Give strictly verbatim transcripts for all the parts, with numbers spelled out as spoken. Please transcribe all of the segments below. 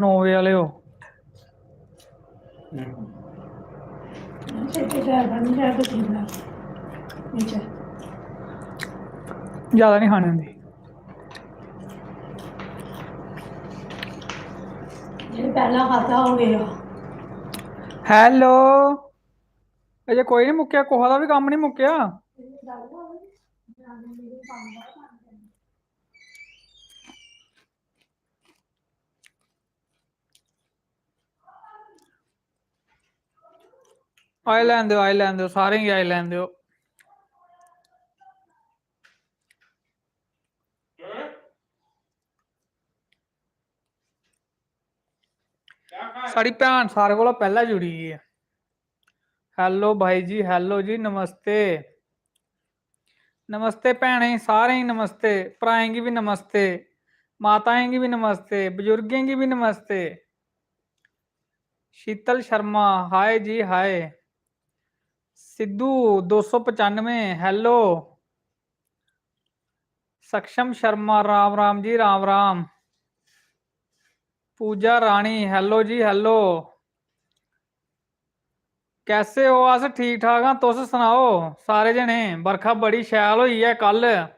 नौ बजे आह्ले हो। ज्यादा नहीं खाने होंदी। जेह्ड़ा पैह्ला खाद्धा, ओह् गेआ। Hello, अजे कोई नहीं मुक्केआ, कुसै दा बी कम्म नहीं मुक्केआ। आई लैन देओ, आई लैन देओ, सारें गी आई लैन देओ। साढ़ी भैन सारे कोला पैह्लें जुड़ी दी ऐ। Hello भाई जी, hello जी, नमस्ते। नमस्ते भैनें, सारें गी नमस्ते, भ्राएं गी बी नमस्ते, माताएं गी बी नमस्ते, बजुर्गें गी बी नमस्ते। शीतल शर्मा, हाय जी हाय। सिद्धू दो सौ पचानुए, hello। सक्षम शर्मा, राम राम जी, राम राम। पूजा रानी, hello जी, hello। कैसे हो? अस ठीक ठाक आं, तुस सनाओ सारे जने। बरखा बड़ी शैल होई ऐ कल,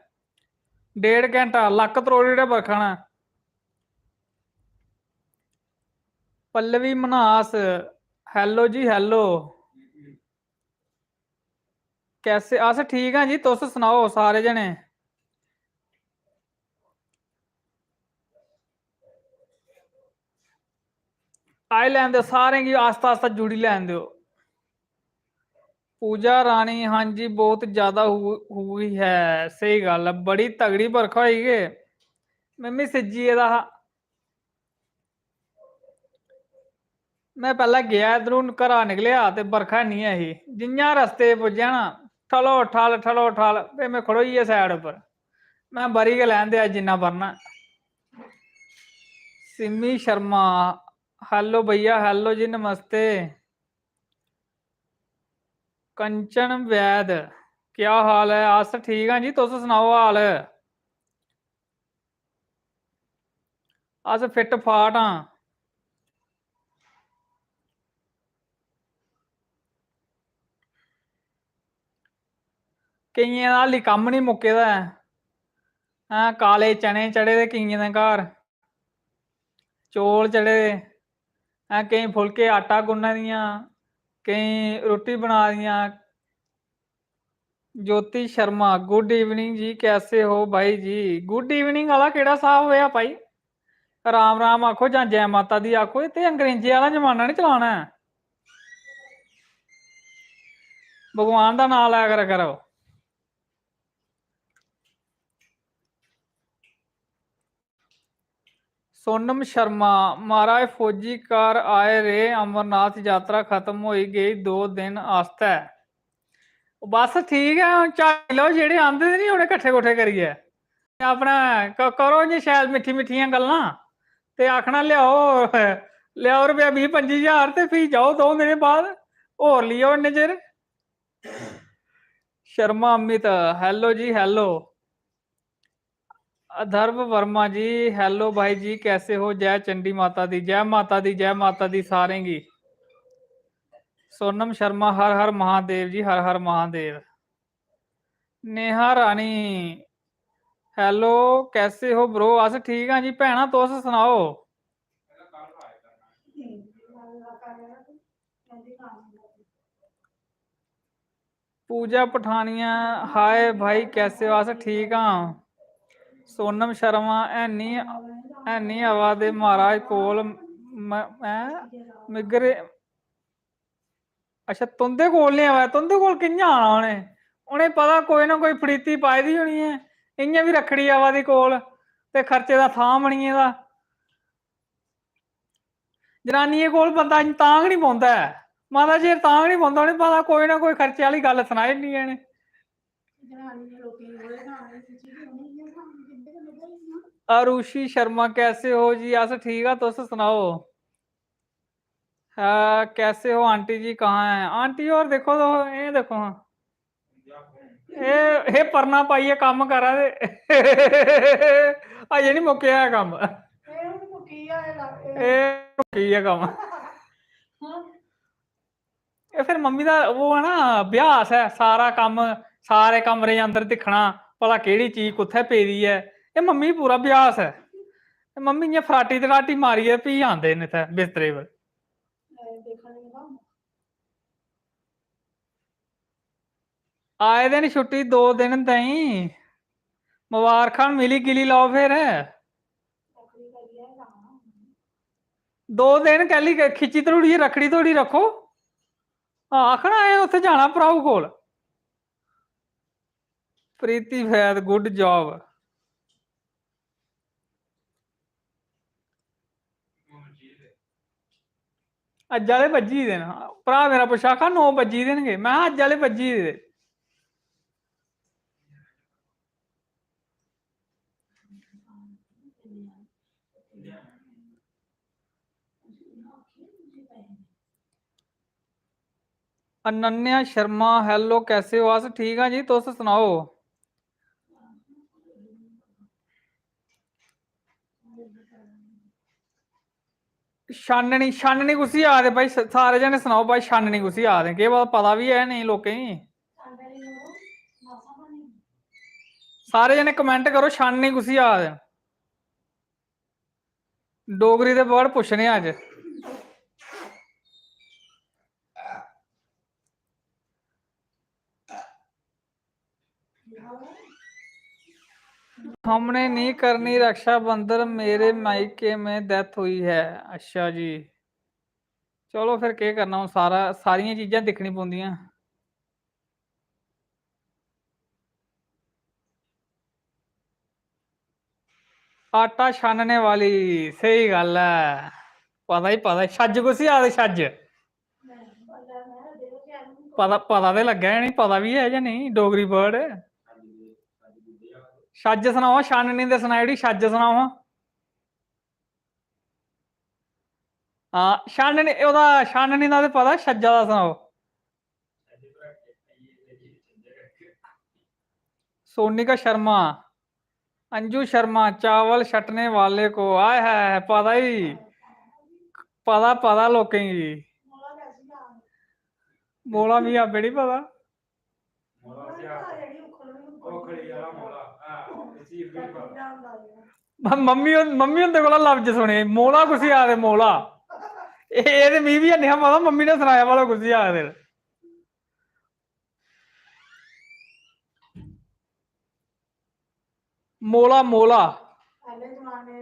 डेढ़ घैंटा लक्क त्रोड़ी ओड़ेआ बरखा ने। पल्लवी मन्हास, hello जी, hello। कैसे, अस ठीक आं जी, तुस सनाओ सारे जने। आई लैन देओ सारें गी, आस्ता आस्ता जुड़ी लैन देओ। पूजा रानी, हाँ जी, बहुत ज्यादा हु-, हुई है। स्हेई गल्ल ऐ, बड़ी तगड़ी बरखा होई गै। में बी सिज्जी गेदा हा। में पैह्लें गेआ इद्धरूं, घरा निकलेआ ते बरखा हैनी ऐ ही। जि'यां रस्ते पुज्जेआ ना, ठलो ठल, ठलो ठल, ते में खड़ोई गेआ side उप्पर। में बरी गै लैन देआ जिन्ना बरना। सिमी शर्मा, hello भैया, hello जी, नमस्ते। कंचन वैद, क्या हाल ऐ? अस ठीक आं जी, तुस सनाओ हाल। अस fit fat आं। केइयें दा हाली कम्म निं मुक्के दा ऐ। हैं, काले चने चढ़े दे केइयें दे घर, चौल चढ़े दे, हैं, केईं फुलके आटा गुन्ना दियां, केईं रुट्टी बना दियां। ज्योति शर्मा, good evening जी, कैसे हो भाई जी? Good evening आह्ला केह्ड़ा स्हाब होएआ भाई? राम राम आखो जां जै माता दी आखो, इत्थै अंग्रेजी आह्ला जमाना निं चलाना ऐ। भगवान दा नांऽ लै करा करो। सोनम शर्मा, महाराज फौजी घर आए रेह्, अमरनाथ यात्रा खत्म होई गेई दो दिन आस्तै। बस ठीक ऐ, हून झाड़ी लैओ, जेह्ड़े आंदे दे नी उ'नें कट्ठे कुट्ठे करियै। ते अपना क-, करो इ'यां शैल मिट्ठी मिट्ठियां गल्लां ते आखना, "लेआओ, लेआओ रपेआ बीह् पंजी ज्हार," ते फ्ही जाओ द'ऊं दिनें बाद होर लेई आओ इन्ने चिर। शर्मा अमित, hello जी, hello। अथर्व वर्मा जी, hello भाई जी, कैसे हो? जय चंडी माता दी, जय माता दी, जय माता दी सारें गी। सोनम शर्मा, हर हर महादेव जी, हर हर महादेव। नेहा रानी, hello, कैसे हो bro? अस ठीक आं जी भैना, तुस सनाओ? पूजा पठानिया, हाय भाई, कैसे हो? अस ठीक आं। सोनम शर्मा, हैनी, हैनी आवा दे महाराज कोल, म-, मैं मिगरे, अच्छा, तुं'दे कोल निं आवा दे, तुं'दे कोल कि'यां आना उ'नें? उ'नें पता कोई ना कोई फड़ीती पाई दी होनी ऐ, इ'यां बी रक्खड़ी आवा दी कोल ते खर्चे दा थाह् बनी गेदा। जनानियें कोल बंदा इ'यां तांग निं पौंदा ऐ। माता जे तांग निं पौंदा, उ'नें पता कोई ना कोई खर्चे आह्ली गल्ल सनाई ओड़नी ऐ इ'नें। आरुषि शर्मा, कैसे हो जी? अस ठीक आ, तुस सनाओ। हाँ, कैसे हो आंटी जी, कहाँ हैं? आंटी होर देखो तो, एह् देखो हां। एह्, एह् परना पाइयै कम्म करा दे। अजें निं मुक्केआ ऐ कम्म। एह् मुक्की गेआ कम्म। एह् फिर मम्मी दा ओह् ऐ ना, अभ्यास ऐ, सारा कम्म, सारे कमरे अंदर दिक्खना, भला केह्ड़ी चीज कुत्थै पेदी ऐ। एह् मम्मी गी पूरा अभ्यास ऐ। ते मम्मी इ'यां फराटी तराटी मारियै फ्ही आंदे न इत्थै बिस्तरे पर। आए दे न छुट्टी दो दिन ताईं, मबारखां मिली गिली लैओ फिर। दो दिन कैह्ली क-, खिच्ची धरूड़ियै रक्खड़ी धोड़ी रक्खो। हां, आखना एह् उत्थै जाना भ्राऊ कोल। Preeti फैद, good job। अज्ज आह्ले बज्जी गेदे न। भ्राऽ मेरा पुच्छा, आखा, "नौ बज्जी गेदे न गे?" में, "अज्ज आह्ले बज्जी गेदे।" अनन्या शर्मा, "Hello, कैसे हो?" अस ठीक आं जी, तुस सनाओ। छाननी, छाननी कुसी आखदे भाई? स-, सारे जने सनाओ भाई, छाननी कुसी आखदे? केह् पता, पता बी ऐ नेईं लोकें गी? सारे जने comment करो, छाननी कुसी आखदे? डोगरी दे word पुच्छने अज्ज। हमने नहीं करनी रक्षाबंधन, मेरे मायके में death हुई है। अच्छा जी, चलो फिर केह् करना, हून सारा, सारियां चीजां दिक्खनी पौंदियां। आटा छानने वाली, स्हेई गल्ल ऐ। पता ही पता, छज्ज कुसी आखदे, छज्ज? पता, पता ते लग्गै निं, पता बी ऐ जां नेईं, डोगरी word। छज्ज सनाओ हां, छाननी ते सनाई ओड़ी, छज्ज सनाओ हां। हां, छाननी, ओह्दा छाननी दा ते पता, छज्जा दा सनाओ। सोनिका शर्मा, अंजू शर्मा, चावल छट्टने वाले को, आय हाय, पता ही, पता, पता लोकें गी। मोला मिगी आपे निं पता। म-, मम्मी हुं-, मम्मी हुंदे कोला लफ्ज सुने, मोला कुसी आखदे, मोला। एह्, एह् ते मिगी बी हैनी हा पता, मम्मी ने सनाया भला कुसी आखदे न। मोला, मोला।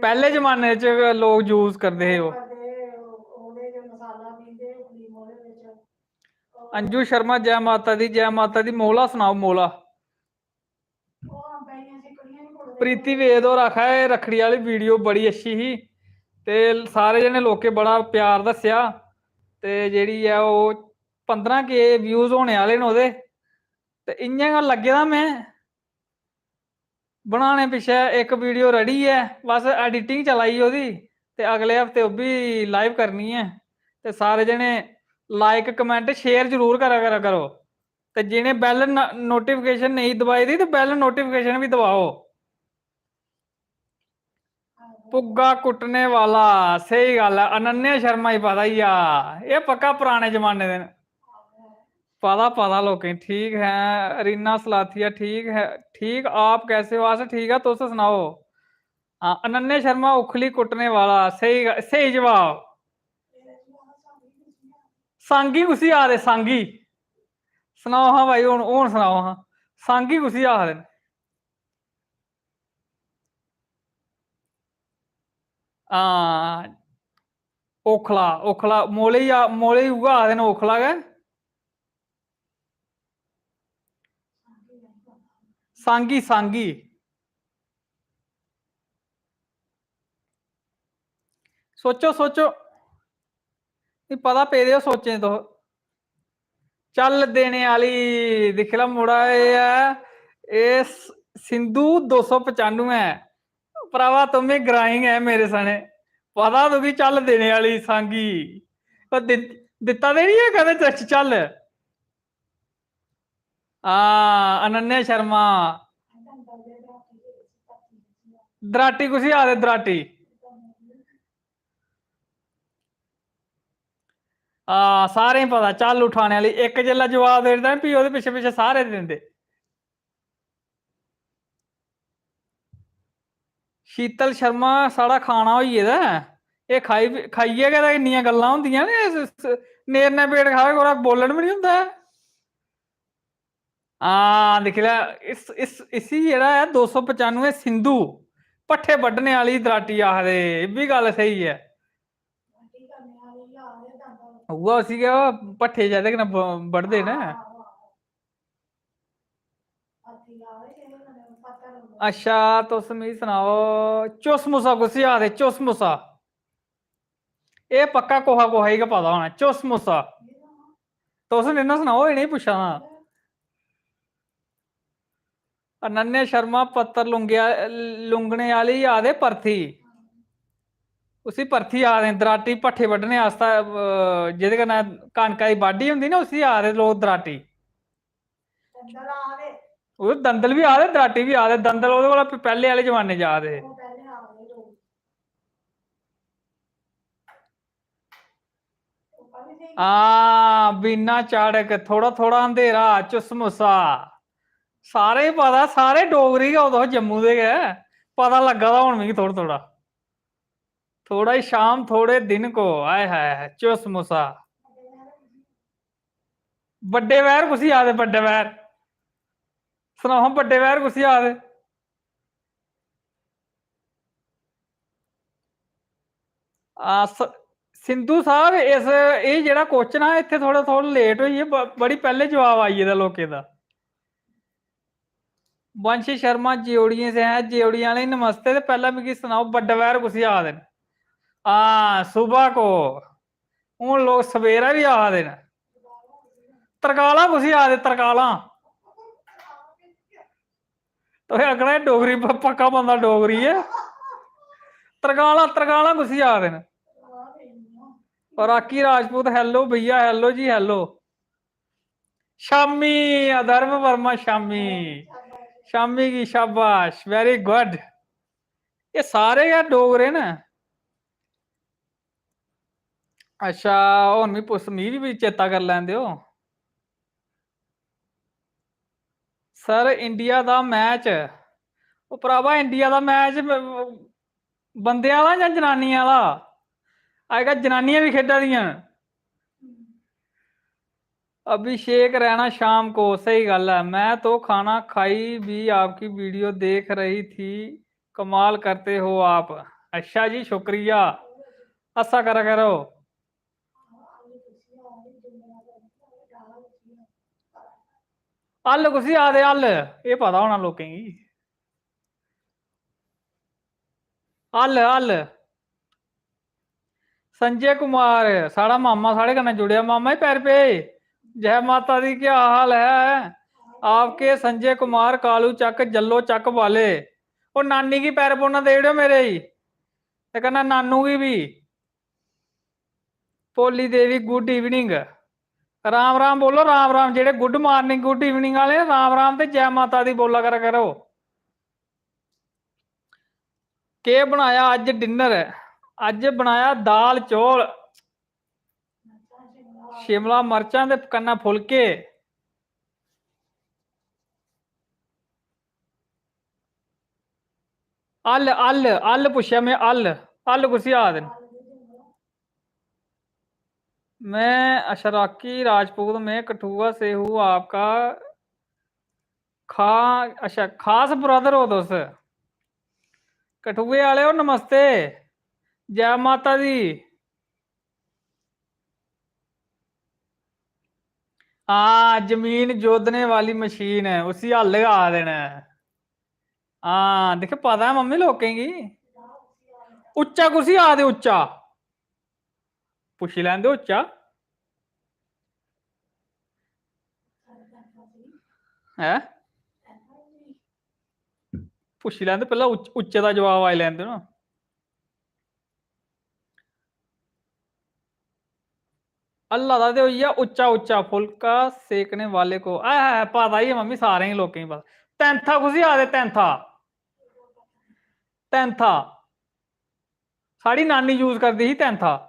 पैह्ले जमाने च लोक use करदे हे ओह्। अंजू शर्मा, जै माता दी, जै माता दी। मोला सनाओ, मोला। प्रीति वेद होर आखा दे, "रक्खड़ी आह्ली video बड़ी अच्छी ही ते सारे जने लोकें बड़ा प्यार दस्सेआ ते जेह्ड़ी ऐ ओह् पंदरां K views होने आह्ले न ओह्दे।" ते इ'यां गै लग्गे दा में बनाने पिच्छें इक video ready ऐ, बस editing चला दी ओह्दी, ते अगले हफ्ते ओह् बी live करनी ऐ। ते सारे जने like, comment, share जरूर करा, करा करो। ते जि'नें bell न-, notification नेईं दबाई दी, ते bell notification बी दबाओ। पुग्गा कुट्टने वाला, स्हेई गल्ल ऐ, अनन्या शर्मा गी पता ही आ, एह् पक्का पराने जमाने दे न। पता, पता लोकें गी। ठीक है, रीना सलाथिया, ठीक है, ठीक, आप कैसे हो? अस ठीक ऐ, तुस सनाओ। हां, अनन्या शर्मा उखली कुट्टने वाला, स्हेई ग-, स्हेई जवाब। सांगी कुसी आखदे, सांगी? सनाओ हां भाई, हुन, हुन सनाओ हां, सांगी कुसी आखदे न? हां, ओखला, ओखला, मोले गी आ-, मोले गी उ'ऐ आखदे न, ओखला गै। सांगी, सांगी। सोचो, सोचो। एह् पता पेदे ओ सोचें तुस। चल देने आह्ली, दिक्खी लै मुड़ा, एह् ऐ, एह् स-, सिंधु दो सौ पचानुऐ। भ्रावा, तुम भी ग्राईं गै मेरे सने। पता तुगी चल देने आह्ली सांगी। पर दि-, दित्ता ते निं ऐ कदें च-, चल। हां, अनन्या शर्मा। दराटी कुसी आखदे, दराटी? हां, सारें गी पता, झल्ल उठाने आह्ली। इक जिसलै जवाब देई ओड़दा ना, फ्ही ओह्दे पिच्छे पिच्छे सारे दिंदे। शीतल शर्मा, साढ़ा खाना होई गेदा ऐ। एह् खाई, खाइयै गै ते इन्नियां गल्लां होंदियां न, इस, इस नेरने पेट खाए कोला बोलन बी निं होंदा ऐ। हां, दिक्खी लै, इस, इस, इसी जेह्ड़ा ऐ दो सौ पचानुए सिंधु, भट्ठे बड्ढने आह्ली दराटी आखदे, एह् बी गल्ल स्हेई ऐ। उ'ऐ उसी गै भट्ठे जेह्दे कन्नै ब-, बड्ढदे न। अच्छा, तुस मिगी सनाओ, चुसमुसा कुसी आखदे? चुसमुसा। एह् पक्का कुसै कुसै गी गै पता होना, चुसमुसा। तुस निं ना सनाओ, इ'नेंगी पुच्छा ना। अनन्या शर्मा, पत्तर लुंगेआ-, लुंगने आह्ली आखदे पर्थी। उसी पर्थी आखदे न, दराटी भट्ठे बड्ढने आस्तै, अ, जेह्दे कन्नै कनका दी बाड्ढी होंदी ना, उसी आखदे लोक दराटी। ओह् दंदल बी आखदे, दराटी बी आखदे। दंदल ओह्दे कोला प-, पैह्ले आह्ले जमाने च आखदे हे। हां, बीना चाड़क, थोड़ा थोड़ा अंधेरा, चुसमुसा। सारें गी पता, सारे डोगरी गै ओ तुस, जम्मू दे गै। पता लग्गा दा हून मिगी थोड़ा थोड़ा। थोड़ा ही शाम, थोड़े दिन को, आय हाय, चुसमुसा। बड्डे वैर कुसी आखदे? बड्डे वैर सनाओ हां, बड्डे वैर कुसी आखदे? आ, स-, सिंधु साहब, इस, एह् जेह्ड़ा question ऐ, इत्थै थोह्ड़ा, थोह्ड़ा late होई गे, ब-, बड़ी पैह्ले जवाब आई गेदा लोकें दा। वंश शर्मा, जेओड़ियें से हैं, जेओड़ियें आह्ले नमस्ते। ते पैह्लें मिगी सनाओ, बड्डे वैर कुसी आखदे न? हां, सुबह को। हून लोक सवेरा बी आखदे न। तरकालां कुसी आखदे? तरकालां। तुसें आखना, "एह् डोगरी प-, पक्का बंदा डोगरी ऐ।" तरकालां, तरकालां कुसी आखदे न? राकी राजपूत, hello भैया, hello जी, hello। शामी, अधर्म वर्मा, शामी। शामी गी शाबाश, very good। एह् सारे गै डोगरे न। अच्छा, हून मी पुछ-, मी बी चेता करी लैन देओ। सर, इंडिया दा मैच, ओ भ्रावा, इंडिया दा मैच ब-, बंदें आह्ला जां जनानियें आह्ला? अजकल जनानियां बी खेढा दियां न। अभिषेक रैना शाम को, सही गल्ल ऐ, मैं तो खाना खाई भी आपकी वीडियो देख रही थी, कमाल करते हो आप। अच्छा जी, शुक्रिया, हस्सा करा करो। हल कुसी आखदे, हल? एह् पता होना लोकें गी। हल, हल। संजय कुमार, साढ़ा मामा, साढ़े कन्नै जुड़ेआ। मामा जी, पैर पे। जय माता दी, क्या हाल है? आपके संजय कुमार, कालू चक, जल्लो चक वाले। ओ नानी गी पैर पौना देई ओड़ेओ मेरे गी। ते कन्नै नानू गी बी। भोली देवी, good evening। राम राम बोलो, राम राम। जेह्ड़े good morning, good evening आह्ले न, राम राम ते जय माता दी बोला करा करो। केह् बनाया अज्ज dinner? अज्ज बनाया दाल चौल, शिमला मर्चां ते कन्नै फुलके। हल, हल, हल पुच्छेआ में, हल, हल कुसी आखदे न? मैं, अच्छा, राकी राजपूत, मैं कठुआ से हूँ, आपका खा-, अच्छा, खास brother हो तुस। कठुए आह्ले ओ, नमस्ते, जै माता दी। हां, जमीन जोतने वाली मशीन ऐ, उसी हल गै आखदे न। हां, दिक्खो, पता ऐ मम्मी लोकें गी। उच्चा कुसी आखदे, उच्चा? पुच्छी लैंदे उच्चा। हैं? पुच्छी लैंदे, पैह्लें उच्च-, उच्चे दा जवाब आई लैंदे ना। अल्लाह दा ते होई गेआ उच्चा उच्चा, फुल्का सेकने वाले को। आय हाय, पता ही है मम्मी, सारें गी लोकें गी पता। तैंथा कुसी आखदे? तैंथा, तैंथा। साढ़ी नानी use करदी ही तैंथा।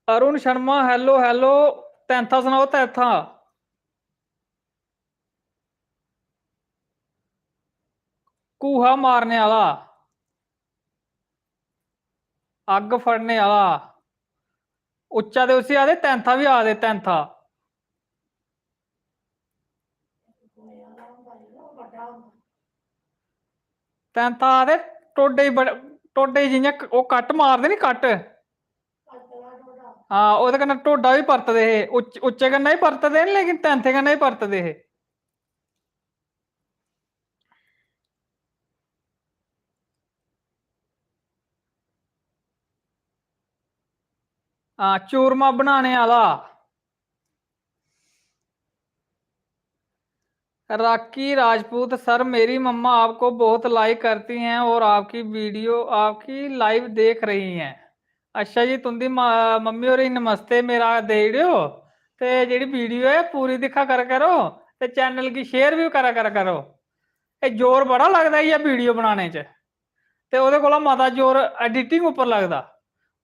Arun Sharma, hello, hello। तैंथा सनाओ, तैंथा। घूहा मारने आह्ला, अग्ग फड़ने आह्ला। उच्चा ते उसी आखदे तैंथा बी आखदे, तैंथा। तैंथा आखदे ढोडे गी बड़-, ढोडे गी जि'यां क-, ओह् कट मारदे नी, कट। हां, ओह्दे कन्नै ढोडा बी परतदे हे। उच्च-, उच्चे कन्नै बी परतदे न, लेकिन तैंथे कन्नै बी परतदे हे। हां, चूरमा बनाने आह्ला। राकी राजपूत सर, मेरी मम्मा आपको बहुत लाइक करती हैं और आपकी वीडियो, आपकी लाइव देख रही हैं। अच्छा जी, तुंदी मा-, मम्मी होरें गी नमस्ते मेरा देई ओड़ेओ, ते जेह्ड़ी वीडियो ऐ पूरी दिक्खा करा करो, ते चैनल गी शेयर बी करा करा करो। एह् जोर बड़ा लगदा ऐ वीडियो बनाने च। ते ओह्दे कोला मता जोर एडिटिंग उप्पर लगदा।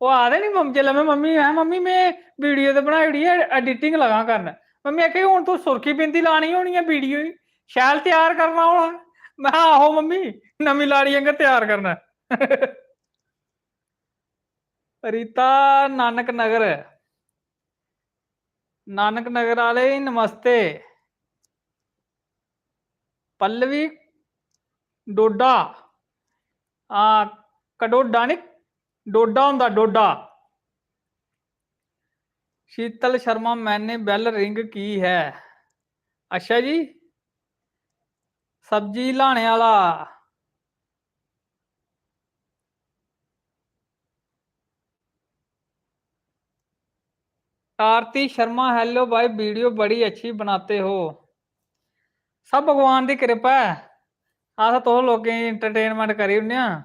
ओह् आखदे नी मम-, जेल्लै में मम्मी, "हैं मम्मी, में वीडियो ते बनाई ओड़ी ऐ, एडिटिंग लगा करन।" मम्मी आखै, "हून तूं सुर्खी बिंदी लानी होनी ऐ वीडियो गी, शैल त्यार करना होना।" में, "आहो मम्मी, नमीं लाड़ी आंगर त्यार करना।" रीता नानक नगर, नानक नगर आह्ले गी नमस्ते। पल्लवी डोडा, हां, कटोडा नी, डोडा होंदा, डोडा। शीतल शर्मा, मैंने बेल रिंग की है? अच्छा जी, सब्जी लाने आह्ला। आरती शर्मा, hello भाई, वीडियो बड़ी अच्छी बनाते हो। सब भगवान दी कृपा ऐ, अस तुस लोकें गी एंटरटेनमेंट करी ओड़ने आं।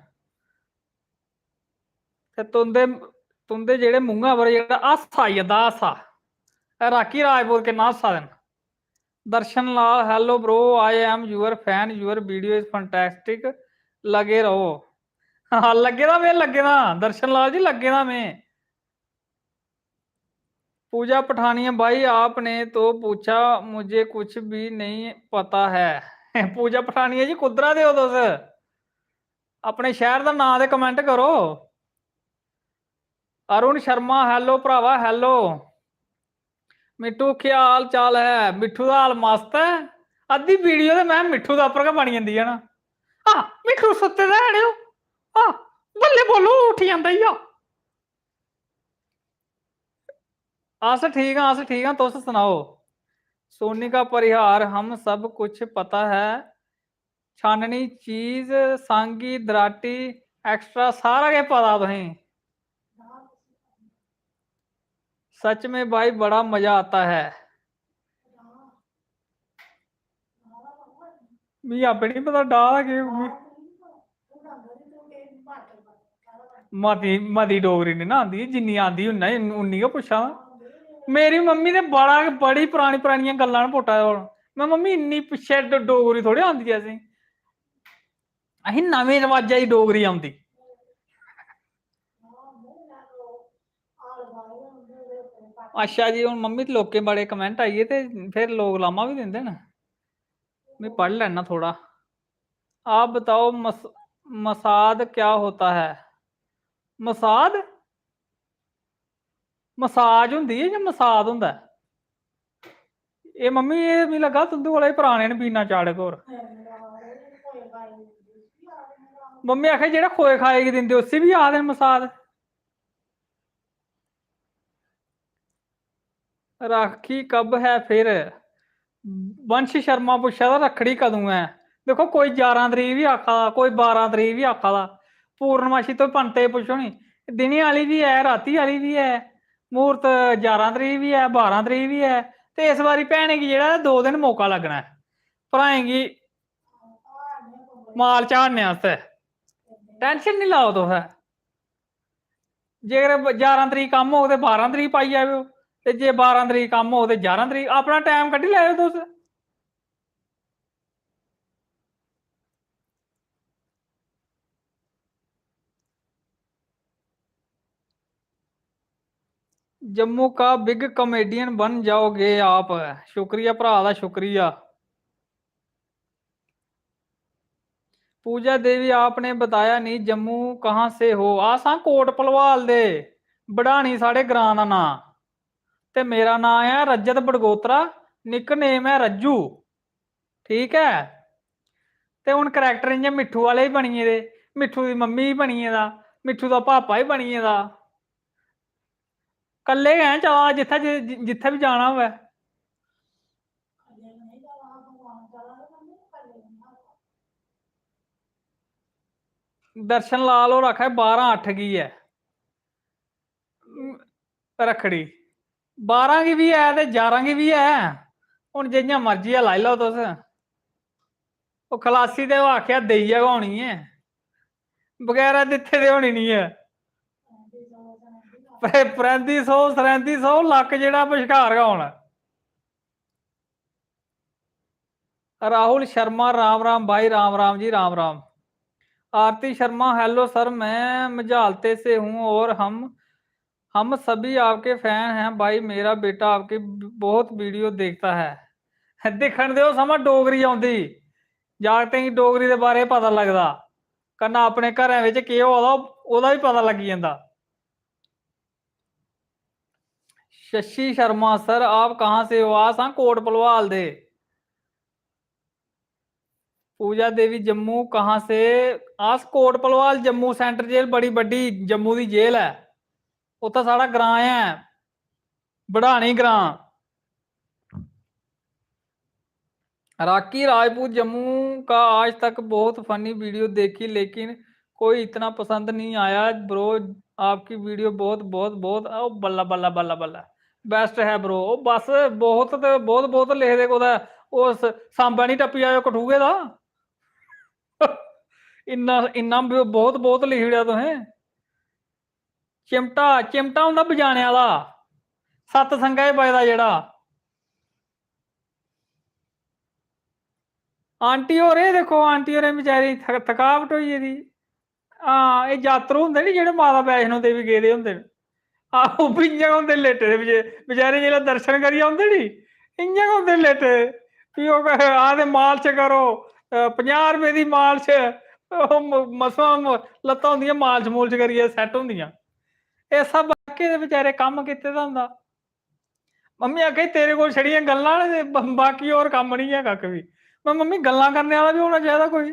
ते तुंदे, तुंदे जेह्ड़े मुंहा पर जेह्ड़ा हास्सा आई जंदा, हास्सा, एह् राकी राजपूत किन्ना हस्सा दे न। दर्शन लाल, hello bro, I am your fan, your video is fantastic, लगे रहो। हां, लग्गे दा में, लग्गे दा, दर्शन लाल जी, लग्गे दा में। पूजा पठानिया भाई, आपने तो पूछा, मुझे कुछ भी नहीं पता है। पूजा पठानिया जी, कुद्धरा दे ओ तुस? अपने शैह्र दा नांऽ ते comment करो। अरुण शर्मा, hello भ्रावा, hello। मिट्ठू, क्या हाल चाल है? मिट्ठू दा हाल मस्त ऐ। अद्धी वीडियो ते में मिट्ठू दा उप्पर गै बनी जंदी ऐ ना। हां, मिट्ठू सुत्ते दा ऐ, अड़ेओ। हां, बल्लें बोलो, उठी जंदा ई आ। अस ठीक आं, अस ठीक आं, तुस सनाओ? सोनिका परिहार, हम सब कुछ पता है। छाननी, चीज, सांगी, दराटी, एक्स्ट्रा सारा किश पता तुसेंगी। सच में भाई बड़ा मजा आता है। मिगी आपे निं पता डाह् दा केह् होग। मती, मती डोगरी निं ना आंदी, जिन्नी आंदी उन्ना, उन्नी गै पुच्छा ना। मेरी मम्मी ने बड़ा, बड़ी परानी, परानियां गल्लां न पुट्टा दे कोल। में, "मम्मी, इन्नी पिच्छें ड-, डोगरी थोड़ी आंदी ऐ असें। असें नमें रवाजा दी डोगरी आंदी।" अच्छा जी, हून मम्मी ते लोकें बड़े comment आई गे ते फिर लोक लामा बी दिंदे न। मैं पढ़ लैना थोड़ा। आप बताओ मस-, मसाद क्या होता है? मसाद? मसाज होंदी ऐ जां मसाद होंदा ऐ? एह् मम्मी, एह् मिगी लग्गा तुं'दे कोला ही पराने न बीना चाड़क होर। मम्मी आखै जेह्ड़ा खोए खाए गी दिंदे उसी बी आखदे न मसाद। राखी कब है फिर? वंश शर्मा पुच्छा दा, रक्खड़ी कदूं ऐ? दिक्खो, कोई ञारां तरीक बी आखा दा, कोई बारां तरीक बी आखा दा। पूर्णमाशी तुस पंतै गी पुच्छो नी, दिनै आह्ली बी ऐ, रातीं आह्ली बी ऐ, म्हूर्त ञारां तरीक बी ऐ, बारां तरीक बी ऐ। ते इस बारी भैनें गी जेह्ड़ा ऐ, दो दिन मौका लग्गना ऐ भ्राएं गी माल झाड़ने आस्तै। Tension निं लैओ तुस। जेकर ब-, ञारां तरीक कम्म होग ते बारां तरीक पाई आएओ, ते जे बारां तरीक कम्म होग ते ञारां तरीक, अपना टैम कड्ढी लैएओ तुस। जम्मू का बिग कॉमेडियन बन जाओगे आप। शुक्रिया भरा दा, शुक्रिया। पूजा देवी, आपने बताया नहीं, जम्मू कहाँ से हो? अस आं कोट भलवाल दे, बड़ानी साढ़े ग्रां दा नां। ते मेरा नां ऐ रजत बडगोत्रा, निक नेम ऐ रज्जू। ठीक ऐ, ते हुन करैक्टर इ'यां मिट्ठू आह्ले बी बनी गेदे, मिट्ठू दी मम्मी बी बनी गेदा, मिट्ठू दा पापा बी बनी गेदा। कल्ले गै आं, चला दा जित्थै जि-, जित्थै बी जाना होऐ। दर्शन लाल होर आखा दे बारां अट्ठ गी ऐ रक्खड़ी। बारां गी बी ऐ ते जारां गी बी ऐ, हुन जि'यां मर्जी ऐ लाई लैओ तुस। ओह् खलासी ते ओह् आखेआ देइयै गै होनी ऐ, बगैरा दित्ते दे होनी निं ऐ। पर-, परैंती सौ, सरैंती सौ, लक्क जेह्ड़ा बश्कार गै होना। राहुल शर्मा, राम राम भाई, राम राम जी, राम राम। आरती शर्मा, हेलो सर, मैं मझालते से हूँ और हम, हम सभी आपके फैन हैं भाई। मेरा बेटा आपकी ब-, बहुत वीडियो देखता है। दिक्खन देओ, समां डोगरी औंदी, जागतें गी डोगरी दे बारे च पता लगदा, कन्नै अपने घरें बिच केह् होआ दा, ओह्दा बी पता लग्गी जंदा। शशि शर्मा, सर, आप कहाँ से हो? अस आं कोट भलवाल दे। पूजा देवी, जम्मू कहाँ से? अस कोट भलवाल, जम्मू सेंट्रल जेल, बड़ी बड्डी जम्मू दी जेल ऐ, उत्थै साढ़ा ग्रां ऐ, बड़ानी ग्रां। राकी राजपूत, जम्मू का आज तक बहुत फनी वीडियो देखी, लेकिन कोई इतना पसंद नहीं आया ब्रो। आपकी वीडियो बहुत, बहुत, बहुत, ओ बल्ला, बल्ला, बल्ला, बल्ला, बेस्ट है ब्रो। ओ बस, बहुत ते बहुत, बहुत लिखदे कुतै, ओह् स-, सांबा निं टप्पी आएओ कठुए दा। इन्ना, इन्ना ब-, बहुत, बहुत लिखी ओड़ेआ तुसें। चिमटा, चिमटा होंदा बजाने आह्ला, सतसंगा च बजदा जेह्ड़ा। आंटी होर, एह् दिक्खो, आंटी होरें बेचारी थक-, थकावट होई गेदी। हां, एह् जातरू होंदे नी, जेह्ड़े माता वैष्णो देवी गेदे होंदे न, आहो, ओह् बी इ'यां गै होंदे लेटे दे बचे-, बेचारे जिसलै दर्शन करियै औंदे नी, इ'यां गै होंदे लेटे दे। फ्ही ओह् आखदे, "मालश करो, अ, पंजाह् रपेऽ दी मालश।" ओह् म-, मसां म-, लत्तां होंदियां मालश मूलश करियै सैट्ट होंदियां। इस स्हाबै दे बेचारे कम्म कीते दा होंदा। मम्मी आखा दी, "तेरे कोल छड़ियां गल्लां न ते ब-, बाकी होर कम्म निं ऐ कक्ख बी।" में, "मम्मी, गल्लां करने आह्ला बी होना चाहिदा कोई।"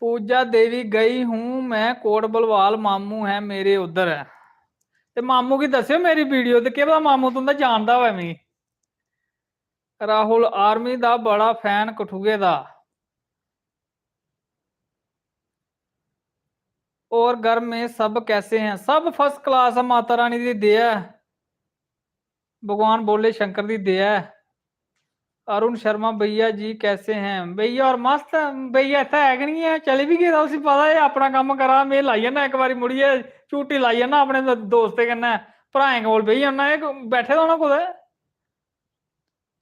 पूजा देवी, गई हूँ मैं कोट बलवाल, मामू है मेरे उधर। ते मामू गी दस्सेओ मेरी वीडियो, ते केह् पता मामू तुं'दा जानदा होऐ मिगी। राहुल, आर्मी दा बड़ा फैन कठुए दा। और घर में सब कैसे हैं? सब फर्स्ट क्लास है, माता रानी दी दया है, भगवान भोले शंकर दी दया है। अरुण शर्मा, भैया जी कैसे हैं? भैया और मस्त है, भैया इत्थै है गै निं ऐ, चली बी गेदा, उसी पता ऐ अपना कम्म करा, में लाई जन्ना इक बारी मुड़ियै, झूटी लाई जन्ना अपने दो-, दोस्तें कन्नै, भ्राएं कोल बेही जन्ना, एह् बैठे दा होना कुतै।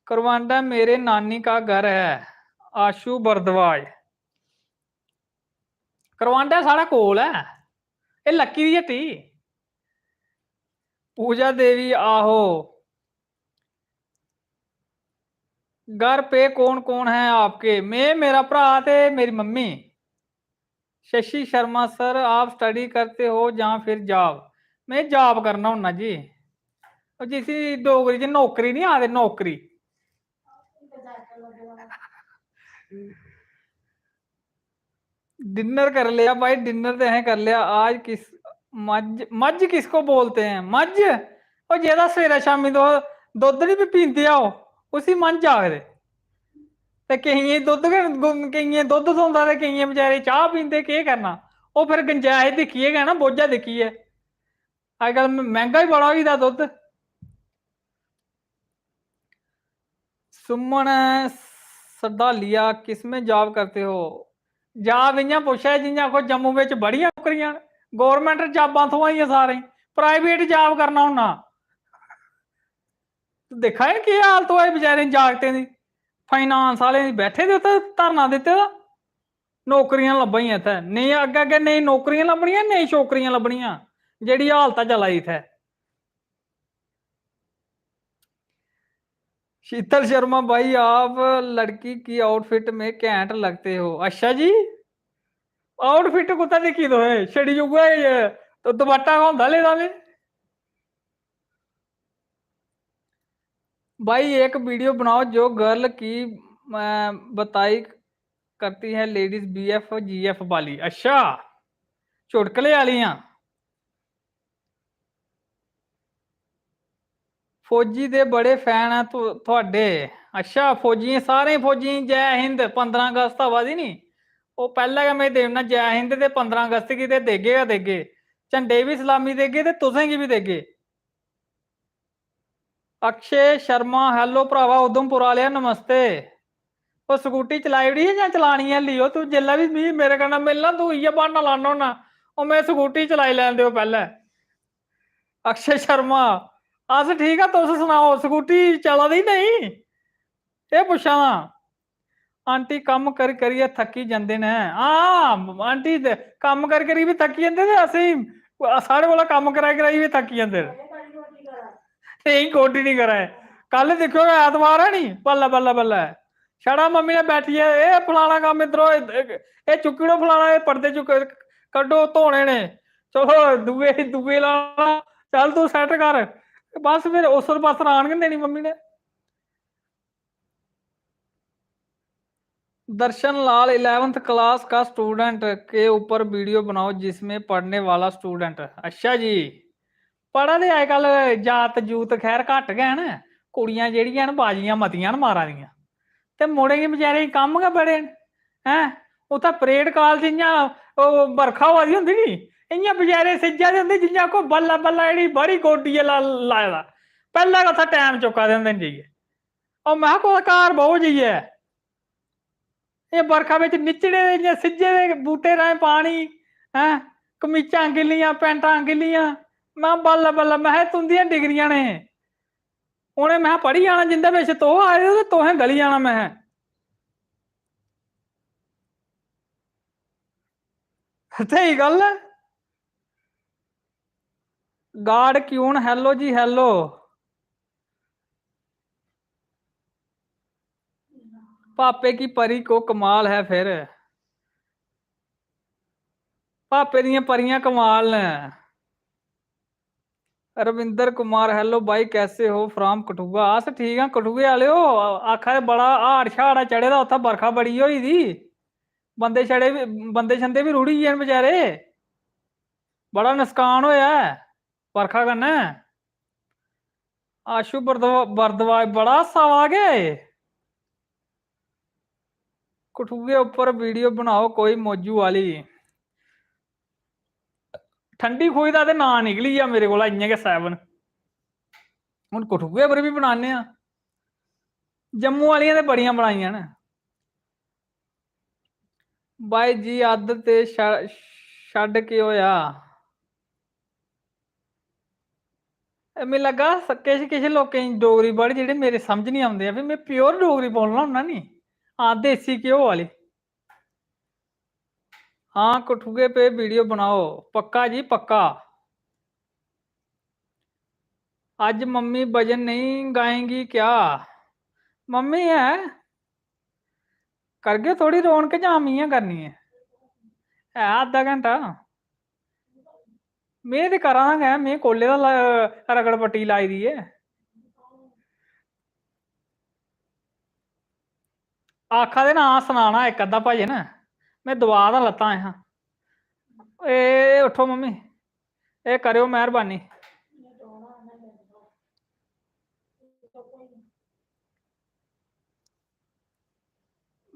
करवांडा मेरे नानी का घर है, आशु भरद्वाज। करवांडा साढ़ा कोल ऐ, एह् लक्की दी हट्टी। पूजा देवी, आहो। घर पे कौन कौन है आपके? में, मेरा भ्राऽ ते मेरी मम्मी। शशि शर्मा, सर, आप स्टडी करते हो या फिर जॉब? में जॉब करना होन्ना जी। ओह् जिसी डोगरी च नौकरी निं आखदे, नौकरी। डिनर कर लिया भाई, डिनर ते असें कर लिया। आज किस, मज्झ, मज्झ किसको बोलते हैं? मज्झ? ओह् जेह्ड़ा सवेरै शामीं दो-, दुद्ध निं पी-, पींदे आओ, उसी मंझ आखदे। ते केइयें गी दुद्ध गै, गु-, केइयें गी दुद्ध थ्होंदा ते केइयें बचैरे चाह् पींदे, केह् करना? ओह् फिर गंजैश दिक्खियै गै ना, बोझा दिक्खियै। अजकल म-, मैंह्गा बी बड़ा होई गेदा दुद्ध। सुमन सरदालिया, किसमें जॉब करते हो? जॉब इ'यां पुच्छै जि'यां आखो जम्मू बिच बड़ियां नौकरियां न, गौरमेंट जॉबां थ्होआ दियां सारें गी, प्राइवेट जॉब करना होन्ना। दिक्खा दे केह् हालत होआ दी बेचारे जागतें दी, फाइनेंस आह्लें दी बैठे दे उत्थै धरना दित्ते दा। नौकरियां लब्भा दियां इत्थै। नेईं अग्गें अग्गें नेईं नौकरियां लब्भनियां, नेईं छोकरियां लब्भनियां। जेह्ड़ी हालत ऐ चला दी इत्थै। शीतल शर्मा भाई, आप लड़की की आउटफिट में घैंट लगते हो। अच्छा जी, आउटफिट कुत्थै दिक्खी तुसें? छड़ी उ'ऐ, तो दपट्टा गै होंदा लेदा में। भाई, एक वीडियो बनाओ जो गर्ल की, अ, बताई करती है लेडीज बीएफ जीएफ वाली। अच्छा, चुटकले वालियां। फौजी दे बड़े फैन ऐ थु-, थुआडे। अच्छा, फौजियें, सारें फौजियें गी जै हिंद। पंदरां अगस्त आवा दी नी, ओह् पैह्लें गै में देई ओड़ना जै हिंद, ते पंदरां अगस्त गी ते देगे गै देगे, झंडे गी बी सलामी देगे ते तुसें गी बी देगे। अक्षय शर्मा, hello भ्रावा उधमपुर आह्लेआ, नमस्ते। ओह् स्कूटी चलाई ओड़ी ऐ जां चलानी ऐ हल्ली? ओह् तूं जिसलै बी मी, मेरे कन्नै मिलना, तूं इ'यै ब्हान्ना लान्ना होन्ना, "ओह् में स्कूटी चलाई लैन देओ पैह्लें।" अक्षय शर्मा, "अस ठीक आ, तुस सनाओ, स्कूटी चला दी नेईं?" एह् पुच्छा ना। आंटी कम्म करी करियै थक्की जंदे न। हां, आंटी ते कम्म करी करी बी थक्की जंदे ते असेंगी, साढ़े कोला कम्म कराई कराई बी थक्की जंदे न। नेईं, गोड्डी निं करा दे। कल दिक्खेओ, ऐतवार ऐ नी, बल्लै, बल्लै, बल्लै। छड़ा मम्मी ने बैठियै, "एह् फलाना कम्म इद्धरो, एह् चुक्की ओड़ो फलाना, एह् पर्दे चुक्क, कड्ढो धोने ने। चलो, दूए, दूए लाना, चल तूं set कर।" बस फिर उस बस रान गै देनी मम्मी ने। दर्शन लाल, इलेवंथ क्लास का स्टूडेंट के ऊपर वीडियो बनाओ जिसमें पढ़ने वाला स्टूडेंट। अच्छा जी, पढ़ा दे अजकल जात जूत खैर घट्ट गै न, कुड़ियां जेह्ड़ियां न बाजियां मतियां न मारा दियां, ते मुड़ें गी बेचारें गी कम्म गै बड़े न, हैं? उत्थै परेड काल च इ'यां ओह् बरखा होआ दी होंदी नी, इ'यां बेचारे सिज्जा दे होंदे जि'यां कोई बल्लै बल्लै जेह्ड़ी बड़ी गोड्डी ला-, लाए दा, पैह्लें गै उत्थै टैम चुक्का दे होंदे न जाइयै। ओह्, में हा, कुतै घर बौह् जाइयै। एह् बरखा बिच निचड़े दे, इ'यां सिज्जे दे, बूटे राहें पानी, हैं? कमीचां गिल्लियां, पैंटां गिल्लियां। में हा, "बल्लै, बल्लै," में हा, "एह् तुं'दियां डिग्रियां न एह्। उ'नें," में हा, "पढ़ी जाना, जिं'दे बिच तुस आए दे, ते तुसें गली जाना," में हा। स्हेई गल्ल ऐ। God क्यून, hello जी, hello। पापे की परी को कमाल है फिर। पापे दियां परियां कमाल न। रविंदर कुमार, hello भाई, कैसे हो? From कठुआ। अस ठीक आं कठुए आह्लेओ। आखा दे बड़ा हाड़ शाड़ ऐ चढ़े दा, उत्थै बरखा बड़ी होई दी, बंदे छड़े बी, बंदे शंदे बी रुढ़ी गे न बेचारे, बड़ा नसकान होएआ ऐ बरखा कन्नै। आशु बरदवा-, बरदवाज, बड़ा हास्सा आवा दा केह्? कठुए उप्पर वीडियो बनाओ कोई मौजू आह्ली। ठंडी खूही दा ते नांऽ निकली गेआ मेरे कोला इ'यां गै, सैवन। हून कठुए पर बी बनाने आं। जम्मू आह्लियां ते बड़ियां बनाइयां न। भाई जी, अद्ध ते छ-, छड्ड केह् होआ? एह् मिगी लग्गा स-, किश, किश लोकें गी डोगरी word जेह्ड़े मेरे समझ निं औंदे ऐ, फ्ही में pure डोगरी बोलना होन्ना नी। हां, देसी घ्यो आह्ली। हाँ, कठुए पे वीडियो बनाओ, पक्का जी, पक्का। अज्ज मम्मी भजन नहीं गाएंगी क्या? मम्मी है, करगे थोड़ी रौनक जां में गै करनी ऐ? है अद्धा घैंटा। में ते करां गै, में कोल्ले दा ला-, रगड़ पट्टी लाई दी ऐ। आखा दे ना सनाना इक अद्धा भजन, में दबा दा लत्तां अजें। ए उठो मम्मी, ए करेओ मेहरबानी।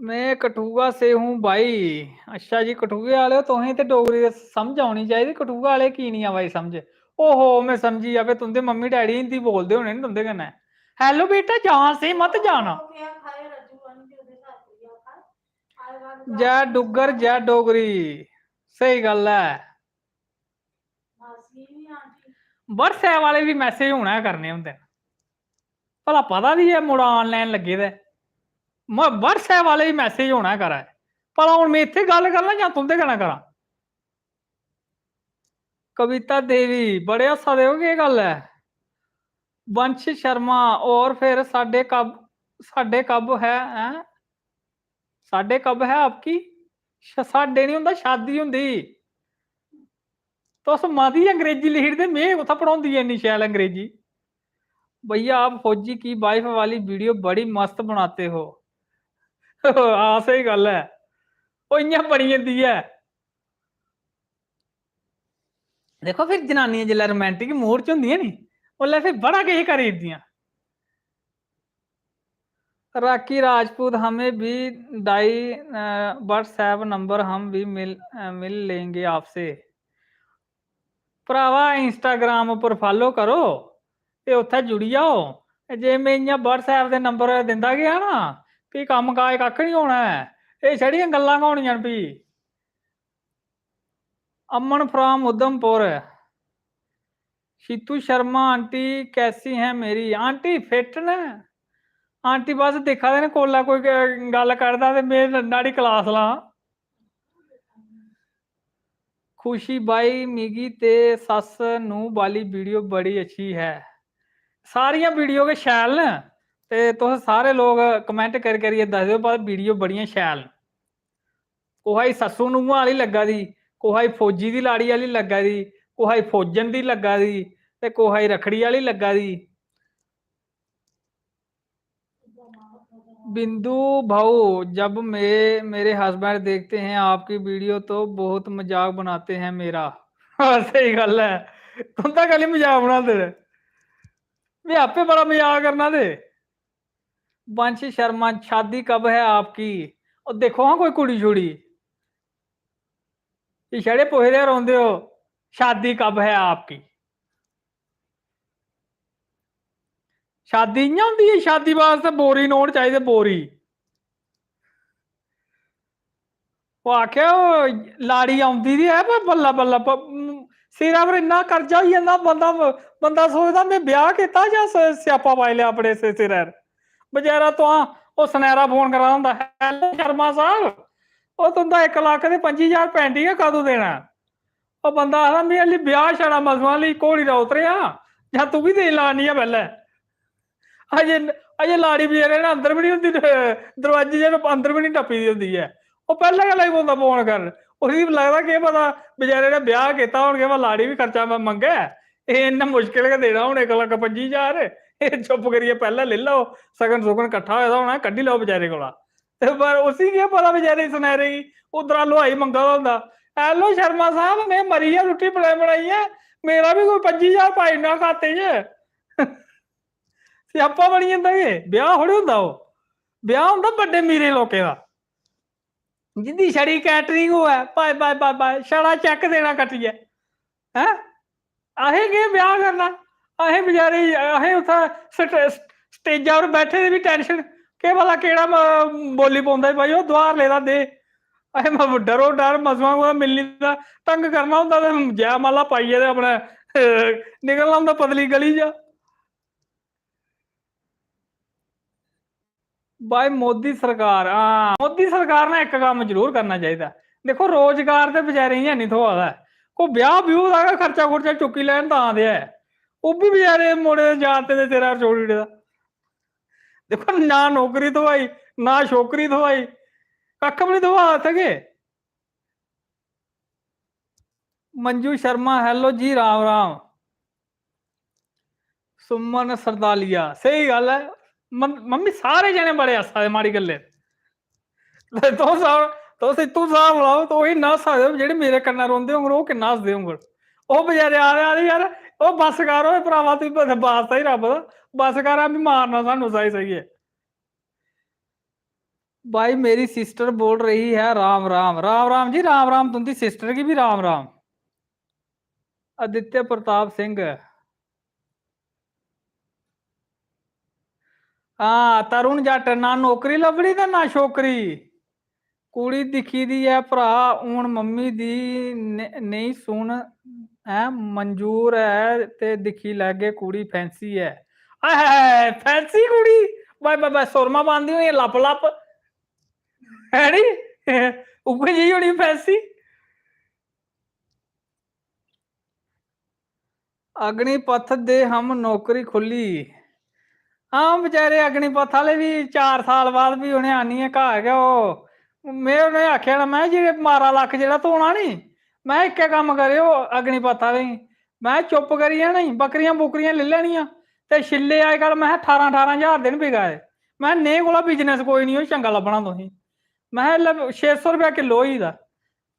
मैं कठुआ से हूँ भाई। अच्छा जी, कठुए आह्लेओ, तुसें ते डोगरी दी समझ औनी चाहिदी, कठुआ आह्ले की निं आवा दी समझ? ओहो, मैं समझी गेआ, फे तुं'दे मम्मी डैडी हिंदी बोलदे होने न तुं'दे कन्नै। Hello बेटा, जहाँ से मत जाना। जै डुग्गर, जै डोगरी। स्हेई गल्ल ऐ। WhatsApp आह्ले बी message होना गै करने होंदे न। भला पता बी ऐ मुड़ा online लग्गे दे। म-, WhatsApp आह्ले बी message होना गै करा दे। भला हून में इत्थै गल्ल करां जां तुं'दे कन्नै करां? कविता देवी, बड़े हस्सा दे ओ, केह् गल्ल ऐ? वंश शर्मा, और फिर साढ़े कब, साढ़े कब है, हैं? साढ़े कब है आपकी? श-, साढ़े नहीं होंदा, शादी होंदी। तुस मती अंग्रेजी लिखी दे, में कुत्थै पढ़ाउंदी ऐ इन्नी शैल अंग्रेजी? भैया, आप फौजी की वाइफ वाली वीडियो बड़ी मस्त बनाते हो। हां, स्हेई गल्ल ऐ, ओह् इ'यां बनी जंदी ऐ। देखो, फिर जनानियां जिसलै रोमांटिक मूड च होंदियां नी, उसलै फिर बड़ा किश करी ओड़दियां। राकी राजपूत, हमें भी डाई, अ, WhatsApp नंबर, हम भी मिल, अ, मिल लेंगे आपसे। भरावा, Instagram उप्पर follow करो ते उत्थै जुड़ी जाओ। ते जे में इ'यां WhatsApp दे नंबर दिंदा गेआ ना, फ्ही कम्म काज कक्ख निं होना ऐ। एह् छड़ियां गल्लां गै होनियां न फ्ही। अमन from उधमपुर। शीतू शर्मा आंटी कैसी हैं मेरी? आंटी फिट न। आंटी बस दिक्खा दे न, कोला कोई ग-, गल्ल करदा ते में न-, न्हाड़ी क्लास लां। खुशी बाई, मिगी ते सस्स नूंह् बाली वीडियो बड़ी अच्छी है। सारियां वीडियो गै शैल न, ते तुस सारे लोक कमेंट करी करियै दसदे ओ, पर वीडियो बड़ियां शैल न। कुसै गी सस्सू नूंह् आह्ली लग्गा दी, कुसै गी फौजी दी लाड़ी आह्ली लग्गा दी, कुसै गी फौजन दी लग्गा दी, ते कुसै गी रक्खड़ी आह्ली लग्गा दी। बिंदु भाऊ, जब मे-, मेरे हस्बैंड देखते हैं आपकी वीडियो तो बहुत मजाक बनाते हैं मेरा। हां, स्हेई गल्ल ऐ, तुं'दा कैह्ली मजाक बनांदे न? में आपे बड़ा मजाक करना ते। वंश शर्मा, शादी कब है आपकी? ओह् देखो हां, कोई कुड़ी शुड़ी, एह् छड़े पुछदे रौंह्दे ओ, शादी कब है आपकी? शादी इ'यां होंदी ऐ? शादी बास्तै बोरी नोट चाहिदे, बोरी। ओह् आखेआ, ओह् लाड़ी औंदी दी ऐ, पर बल्ला बल्ला प-, सिरै पर इन्ना कर्जा होई जंदा, बंदा, बंदा सोचदा, "में ब्याह् कीता जां स-, स्यापा पाई लेआ अपने सि-, सिरै पर?" बचैरा तुआं ओह् सनैरा फोन करा दा होंदा, "Hello शर्मा साहब, ओह् तुं'दा इक लक्ख ते पंजी ज्हार pending ऐ, कदूं देना ऐ?" ओह् बंदा आखदा, "में हल्ली ब्याह् छड़ा मसला हल्ली घोड़ी दा उतरेआ, जां तूं बी देई ला आनियै पैह्लें।" अजें, अजें लाड़ी बचैरे ने अंदर बी निं होंदी, दरोआजे च अंदर बी निं टप्पी दी होंदी ऐ। ओह् पैह्लें गै लगी पौंदा फोन करन। उसी लगदा केह् पता बचैरे ने ब्याह् कीता, हून केह् पता लाड़ी बी खर्चा म-, मंगै। एह् इन्ना मुश्कल गै देना हून इक लक्ख पंजी ज्हार। एह् चुप्प करियै पैह्लें लेई लैओ, सगन सुगन कट्ठा होए दा होना, कड्ढी लैओ बचैरे कोला। ते पर उसी केह् पता बचैरे गी, सनैरे गी, उद्धरा हलवाई मंगा दा होंदा, "Hello शर्मा साहब, में मरी गेआ रुट्टी बनाई बनाइयै, मेरा बी कोई पंजी ज्हार पाई ओड़ना खाते च।" स्यापा बनी जंदा। एह् ब्याह् थोड़ी होंदा, ओह् ब्याह् होंदा बड्डे मीरे लोकें दा, जिंदी छड़ी catering होऐ, भाई, भाई, भाई, भाई, छड़ा cheque देना कट्टियै, हैं? असें केह् ब्याह् करना? असें बचैरे, असें उत्थै स्टे-, स्टेजा पर बैठे दे बी tension, केह् पता केह्ड़ा म-, बोली पौंदा, "भाई, ओह् दुहार लेदा दे।" असें म-, डरो डर, मसुआं कुतै मिलनी दा ढंग करना होंदा ते जयमाला पाइयै ते अपने निकलना होंदा पतली गली चा। भाई, मोदी सरकार, हां, मोदी सरकार ने इक कम्म जरूर करना चाहिदा। दिक्खो, रोजगार ते बचैरें गी हैनी थ्होआ दा ऐ। कोई ब्याह् ब्यूह् दा गै खर्चा खुर्चा चुक्की लैन तां ते ऐ। ओह् बी बचैरे मुड़े जागते दे सिरै पर छोड़ी ओड़े दा। दिक्खो, ना नौकरी थ्होआ दी, ना छोकरी थ्होआ दी, कक्ख बी निं थ्होआ दा इत्थै के। मंजू शर्मा, hello जी, राम राम। सुमन सरदालिया, स्हेई गल्ल ऐ। मन-, मम्मी, सारे जने बड़े हस्सा दे माड़ी गल्लै। ते तुस, तुस इत्थूं स्हाब लाओ, ते ओह् इन्ना हस्सा दे, जेह्ड़े मेरे कन्नै रौंह्दे होङन, ओह् किन्ना हसदे होङन। ओह् बचैरे आखदे, आखदे, "यार, ओह् बस कर, ओए भ्रावा, तुगी पता, बास्ता ही रब्ब दा, बस कर, अम्मी मारना सानू साही साहियै।" भाई, मेरी sister बोल रही है, राम राम। राम राम जी, राम राम, तुंदी sister गी बी राम राम। आदित्य प्रताप सिंह। हां, तरुण जट्ट, ना नौकरी लभनी ते ना छोकरी। कुड़ी दिक्खी दी ऐ भ्रा, हून मम्मी दी ने-, नेईं सुन, हैं, मंजूर ऐ ते दिक्खी लैगे, कुड़ी fancy ऐ। हाय हाय हाय, fancy कुड़ी, बाय बाय बाय, सुरमा पांदी होनी लप लप, है नी? उ'ऐ जेही होनी फैंसी। अग्निपथ दे हम नौकरी खु'ल्ली। हां, बेचारे अग्निपथ आह्ले बी चार साल बाद बी उ'नें आनियै घर गै ओह्, में उ'नें आखेआ ना, में जेह्ड़े बारां लक्ख जेह्ड़ा धोना नी, में इक्कै कम्म करेओ अग्निपथ आह्लें गी, में चुप्प करियै ना बकरियां बुकरियां लेई लैनियां ते छिल्ले अजकल में ठारां ठारां ज्हार दे न बिका दे। में नेह् कोला बिजनेस कोई निं होई चंगा लब्भना तुसेंगी। में इसलै छे सौ रपेआ किल्लो होई गेदा।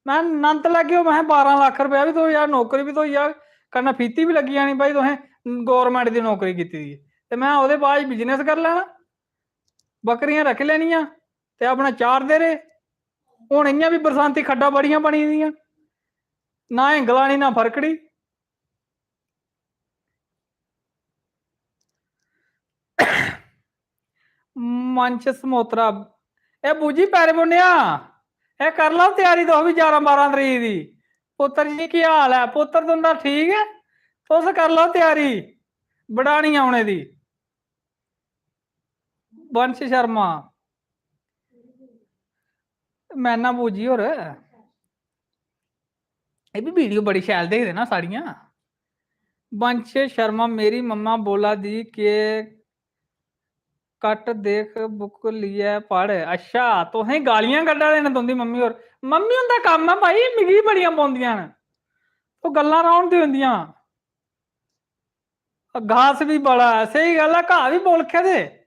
में नंद लैगे ओ, में बारां लक्ख रपेआ बी थ्होई जाग, नौकरी बी थ्होई जाग, कन्नै फीती बी लग्गी जानी, भाई तुसें गौरमैंट दी नौकरी कीती दी ऐ। ते में ओह्दे बाद बिजनेस करी लैना, बकरियां रक्खी लैनियां ते अपना चारदे रेह्। हून इ'यां बी बरसांती खड्डां बड़ियां बनी दियां, ना हिंग लानी ना फरकड़ी। मंच समोत्रा, ए बूजी पैरे पुन्नेआ, ए कर लैओ त्यारी तुस बी ग्यारह बारां तरीक दी। पुत्तर जी केह् हाल ऐ? पुत्तर तुं'दा ठीक ऐ? तुस कर लैओ त्यारी बड़ानी औने दी। वंश शर्मा, मैना बूजी होर, एह् बी वीडियो बड़ी शैल दिखदे ना साढ़ियां। वंश शर्मा, मेरी मम्मा बोला दी के कट देख बुक लेइयै पढ़। अच्छा, तुसें गालियां कड्ढा दे न तुं'दी मम्मी होर। मम्मी हुंदा कम्म ऐ भाई, मिगी बड़ियां पौंदियां न, ओह् गल्लां रौह्न दे उं'दियां। घास बी बड़ा ऐ, स्हेई गल्ल ऐ, घाऽ बी बोलखे दे,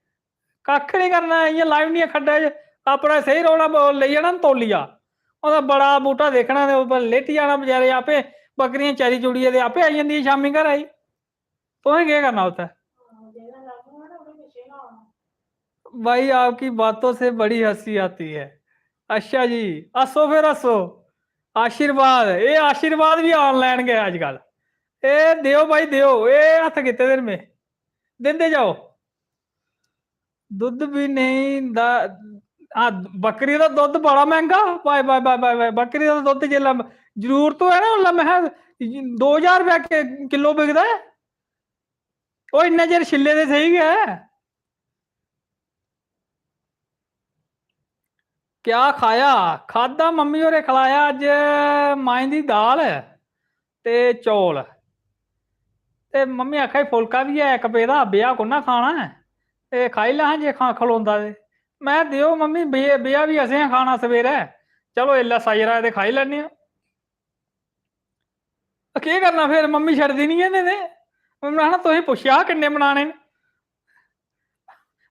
कक्ख निं करना, इ'यां लाई ओड़नियां खड्डै च, अपने स्हेई रौह्ना, ब-, लेई जाना ना तौलिया। ओह्दा बड़ा बूह्टा दिक्खना ते उप्पर लेटी जाना बचैरे आपे, बकरियां चरी चुड़ियै ते आपे आई जंदियां शामीं घरै गी। तुसें केह् करना उत्थै? भाई, आपकी बातों से बड़ी हंसी आती है। अच्छा जी, हस्सो फिर हस्सो। आशीर्वाद, एह् आशीर्वाद बी online गै अजकल। एह् देओ भाई, देओ, एह् हत्थ कीते दे न में, दिंदे जाओ। दुद्ध बी नेईं दा, हां, बकरी दा दुद्ध बड़ा मैंह्गा। Bye, by, by, by, bye. बकरी दा दुद्ध जिसलै जरूरत होऐ ना, उसलै में दो ज्हार रपेआ कि-, किल्लो बिकदा ऐ। ओह् इन्ना चिर छिल्ले दे सेही गै। क्या खाया? खाद्धा, मम्मी होरें खलाया अज्ज माएं दी दाल ते चौल। ते मम्मी आखा दी, "फुलका बी ऐ इक पेदा, बेहा कु'न्ना खाना ऐ? ते खाई लैं जे खा-, खलोंदा ते।" में, "देओ मम्मी, बे-, बेहा बी असें गै खाना सवेरै। चलो, एल्लै साजरा ऐ ते खाई लैन्ने आं।" केह् करना फिर, मम्मी छड़दी निं ऐ नेईं ते। मम्मी ने आखना, "तुसें पुच्छेआ हा किन्ने बनाने न?"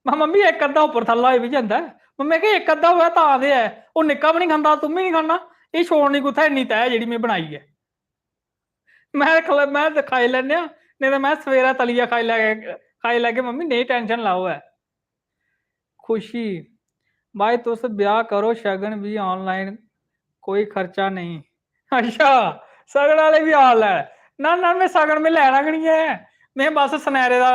में, "मम्मी, इक अद्धा उप्पर थल्ला होई बी जंदा ऐ।" मम्मी आखै, "इक अद्धा होऐ तां ते ऐ, ओह् निक्का बी निं खंदा, तूं बी निं खन्ना, एह् छोड़नी कुत्थै इन्नी तैह् जेह्ड़ी में बनाई ऐ?" में आखै, "में ते खाई लैन्ने आं, नेईं ते में सवेरै तलियै खाई लै-, खाई लैगे मम्मी, नेईं tension लैओ ऐ।" खुशी, भाई तुस ब्याह् करो, शगन बी online, कोई खर्चा नेईं। अच्छा, सगन आह्ले बी online? ना, ना, में सगन में लैना गै निं ऐ। में बस सनैरे दा